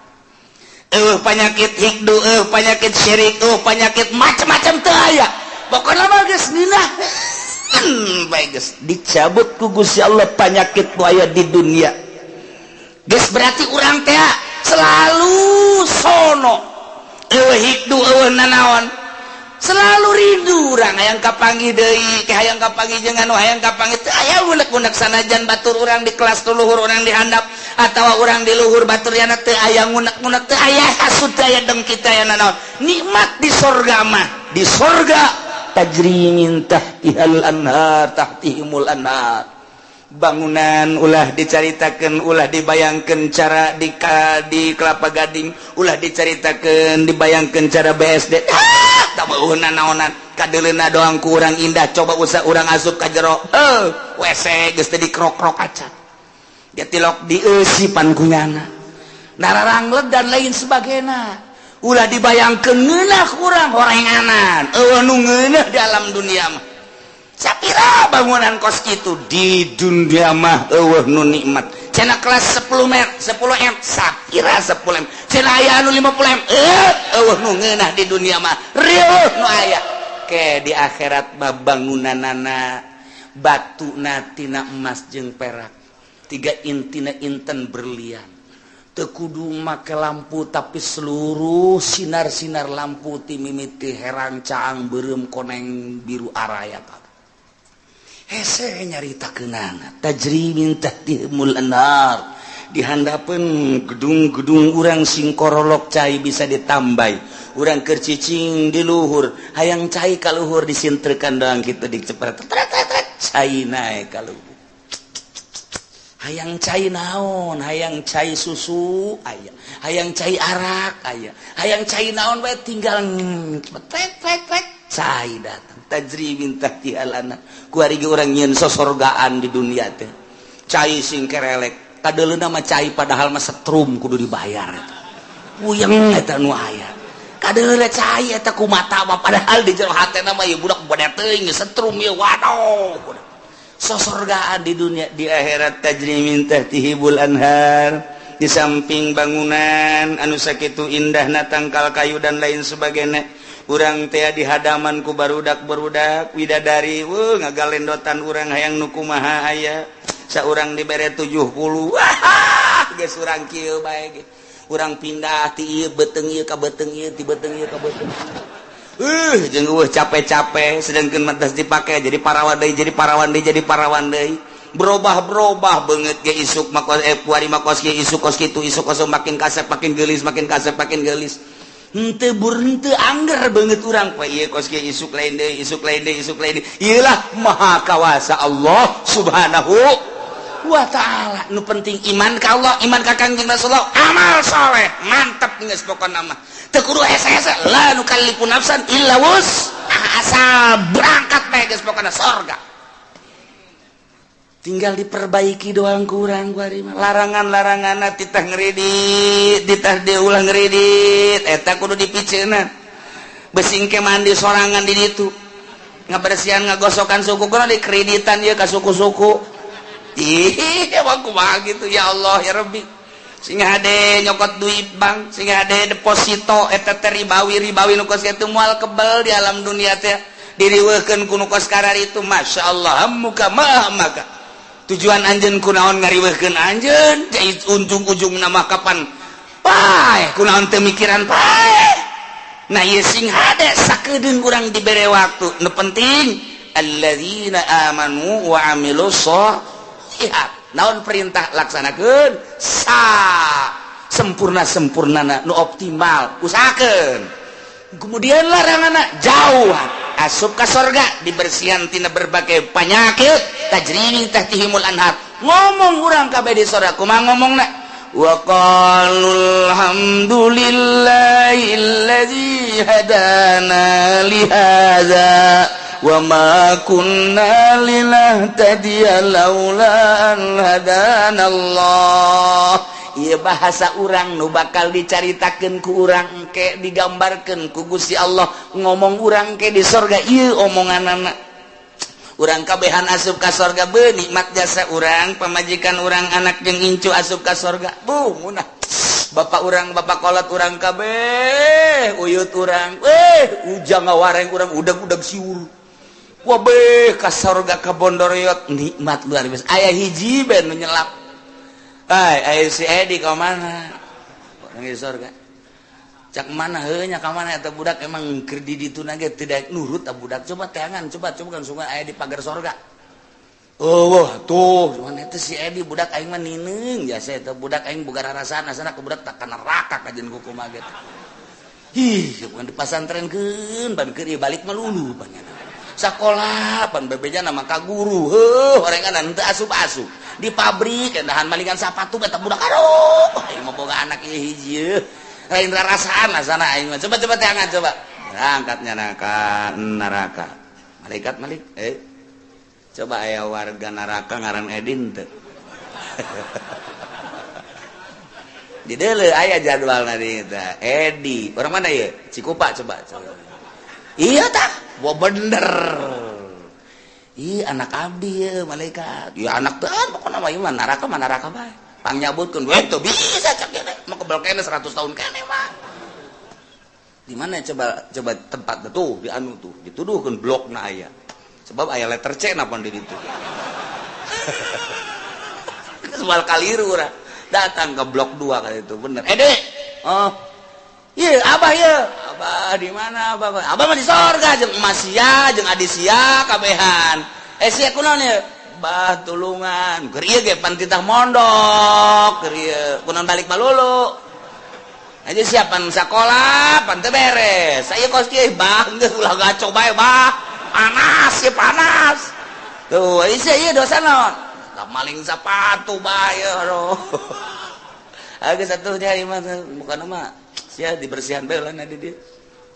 Eueuh panyakit hikdu, eueuh panyakit syirik, eueuh panyakit macam-macam teu aya. Pokoknya mah geus ngeunah bae, geus dicabut ku Gusti Allah panyakit nu aya di dunia. Geus berarti urang teh selalu sono, eueuh hikdu, eueuh nanaon, selalu rindu urang hayang kapanggih deui ke, hayang kapanggih jeung anu, hayang kapanggih. Teu aya unek-unek sanajan batur urang di kelas tu luhur, urang di handap atawa urang di luhur batur yana, teu aya ngunek-ngunek, teu aya hasud, teu aya dengki, teu aya nanaon. Nikmat di sorga mah. Di sorga tajri min tahtihal anhar, tahtihimul anhar. Bangunan ulah dicaritakan, ulah dibayangkan cara di Kelapa Gading, ulah dicaritakan, dibayangkan cara BSD. Ah, tak mau naonan, kadeleuna doang kurang indah. Coba usah urang asup ka jero, eh, WC geus teu dikrok-krok acan dia, tilok dieusipan kunyana, nararangleg dan lain sebagainya. Ulah dibayangkeun ngeunah, kurang horenganan, eueuh nu ngeunah di alam dunia mah. Sapira bangunan kos itu di dunia mah eueuh nu nikmat. Cenah kelas 10 m, 10 m, sapira 10 m, cenah aya anu 50 m, eh, eueuh nu ngeunah di dunia mah, rieuh nu aya ke di akhirat mah. Bangunanana batuna tina emas jeung perak, tiga intina inten berlian. Teu kudu make lampu, tapi seluruh sinar-sinar lampu ti mimiti herang, caang, beureum, koneng, biru, araya kabeh. Hese nyaritakeunana. Tajri min tahtihimul anhar. Di handapeun gedung-gedung urang sing korolok, cai bisa ditambai. Urang keur cicing di luhur, hayang cai ka luhur, disintrekan doang kitu, dicepret cai naek ka luhur. Hayang cai naon, hayang cai susu aya, hayang cai arak aya, hayang cai naon bae, tinggal tek tek tek, cai datang. Tajri min tahtihal anhar. Kuari ge urang nyieun sosorgaan di dunia teh, cai sing kerelek, kadeuleuna mah cai, padahal mah setrum kudu dibayar eta. Puyeng eta nu aya. Kadeuleuna cai eta ku mata mah, padahal di jero hatena mah ieu budak bade teuing setrum ieu. Waduh, sosorgaan di dunia. Di akhirat tajri min tahtihimul anhar. Di samping bangunan anu sakitu indahna, tangkal kayu dan lain sebagainya, urang teh di hadaman ku barudak barudak widadari, wuh, ngagalendotan. Urang hayang nu kumaha aya, saurang dibere 70, wah, geus urang kieu bae ge. Urang pindah ti ieu beuteung ieu ka beuteung ieu, ti beuteung ieu ka beuteung ieu. Jeung eueuh capek-capek, sedangkan matas dipake jadi parawan deui, jadi parawan deui, jadi parawan deui, berubah-berubah banget ge. Isuk mah kos, kuari mah kos kieu, isuk kos kitu, isuk kos makin kasep makin geulis, makin kasep makin geulis. Henteu bur, henteu angger banget urang poe ieu kos kieu, isuk lain deui, isuk lain deui, isuk lain deui. Ieu lah maha kawasa Allah Subhanahu wa Ta'ala. Nu penting iman ka Allah, iman ka Kangjeng Rasulullah, amal soleh, mantap geus. Pokona mah teu kudu hese-hese, la nukallifu nafsan illa wus, asal berangkat bae geus. Pokona sorga tinggal diperbaiki doang. Kurang larangan-larangan, titah ngeridit, titah diulah ngeridit, eta kudu dipiceunan. Besing ke mandi sorangan di ditu, ngabersihan, ngagosokan suku, kudu dikreditan ya ka suku-suku. Ih, emang kumaha gitu? Ya Allah, ya Rabbi. Sing hade nyokot duit bank, sing hade deposito, eta teh ribawi. Ribawi nu kos kitu moal kebel di alam dunia teh, diriweuhkeun ku nu kos itu. Masya Allah, muka mah maka tujuan anjeun kunaon ngariweuhkeun anjeun? Ujung-ujung nama kapan paeh? Kunaon teu mikiran paeh? Nah, ieu sing hade sakedeung urang dibere waktu. Nu penting alladzina amanu wa amilus sholihat. Naon perintah, laksanakeun sa sempurna sempurnana, nu optimal usahakeun. Kemudian larangan jauh, asup ka sorga, dibersihan tina berbagai penyakit, tajri min tahtihimul anhar. Ngomong urang kabeh di sorga kumaha ngomongna? Wa qalu alhamdulillahilladzi hadana li hadza wa ma kunna linahtadiya laula an hadana Allah. Ieu bahasa urang nu bakal dicaritakeun ku urang engke, digambarkeun ku Gusti Allah. Ngomong urang ke di sorga ieu omonganana. Urang kabehan asup ka sorga, be nikmat jasa urang, pamajikan urang, anak jeung incu asup ka sorga. Bu munah bapak urang, bapak kolot urang kabeh, uyut urang, eh, ujang ngawareng urang, udag-udag siur. Wabeh ka sorga, ka bondoriot, nikmat luar biasa. Aya hiji ben nu nyelap. Ay, aya si Edi ka mana? Orang di sorga. Cak mana heuh nya, ka mana eta budak? Emang keur di ditu ge tidak nurut ta budak. Coba teangan, coba coba kan sungai aya di pagar sorga. Oh, wah, tuh, cuman eta si Edi budak aing mah nineung jasa eta budak aing boga rarasaan asana ke budak tak ka neraka kajen kumaha ge. Ih, bukan dipasantrenkeun, ban keur balik mah lulu banyak. Sekolah pan bebeja nama ka guru, heuh, orengan teu asup-asup. Di pabrik dahan malingan sapatu eta budak. Aduh, aing mah boga anak ieu hiji lain rarasaan asana aing mah. Coba coba teangan, coba. Berangkatnya neraka neraka. Malaikat malik, eh, coba aya warga neraka ngaran Edin teu? Di deuleu aya jadwal di eta. Edi orang mana ya? Cikupa. Coba coba. Iya tah. Wah, bener. Ih, anak abdi ya, malaikat. Ya anak teh pokoknya mah ieu mah neraka mah neraka bae. Pangnyabutkeun we teu bisa cak ieu mah, kebel keneh 100 tahun keneh mah. Di mana coba coba tempat tuh di anu tuh dituduhkeun blokna aya. Sebab aya letter C napa di ditu. Soal kaliru urang. Datang ke blok 2 kali itu bener. Eh, Dek. Oh. Iya, abah ya. Abah di mana abah? Abah mah di sorga jeung emas sia, jeung adi sia kabehan. Eh, sia kunaon ya? Bah, tulungan. Keur ieu ge pan titah mondok, keur ieu kunaon balik malulu. Aja siapan sakola pan teu beres. Saya kos kieu, bah, geus ulah gaco bae, bah. Panas ya, panas. Tuh, ieu sia ieu dosa naon? Da maling sepatu bae, aduh. Agak satu nyari mah bukan mah sia dibersihan bae lah di dia.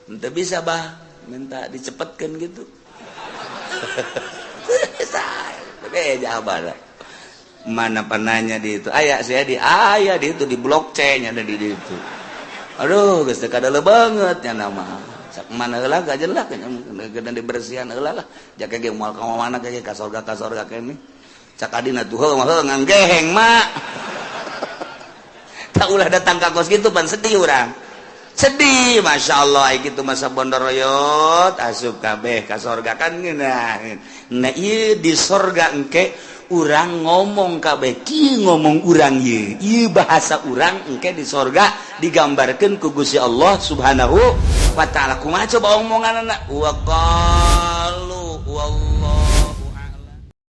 Ente bisa bah minta dicepetkan gitu. Tapi ya lah. Mana penanya di itu? Aya saya di aya di itu di blok C nya ada di itu. Aduh, geus teu kadale banget nya nama. Sak mana heula gak jelas kan dibersihan heula lah. Jaka ge moal ka mana ge, ka sorga kene. Cak adina tuh heuh mah heuh nganggeheng mak. Tak ulah datang ka kos gitu pan sedih urang. Sedih, Masya Allah, gitu masa bondoroyot asup kabeh ka sorga kan ngeunah. Nah, ieu di sorga engke urang ngomong kabeh kieu, ngomong urang ieu. Ieu bahasa urang engke di sorga digambarkeun ku Gusti Allah Subhanahu. Wa ta'ala. Kumaha coba omongan anak? Wa qalu wallahu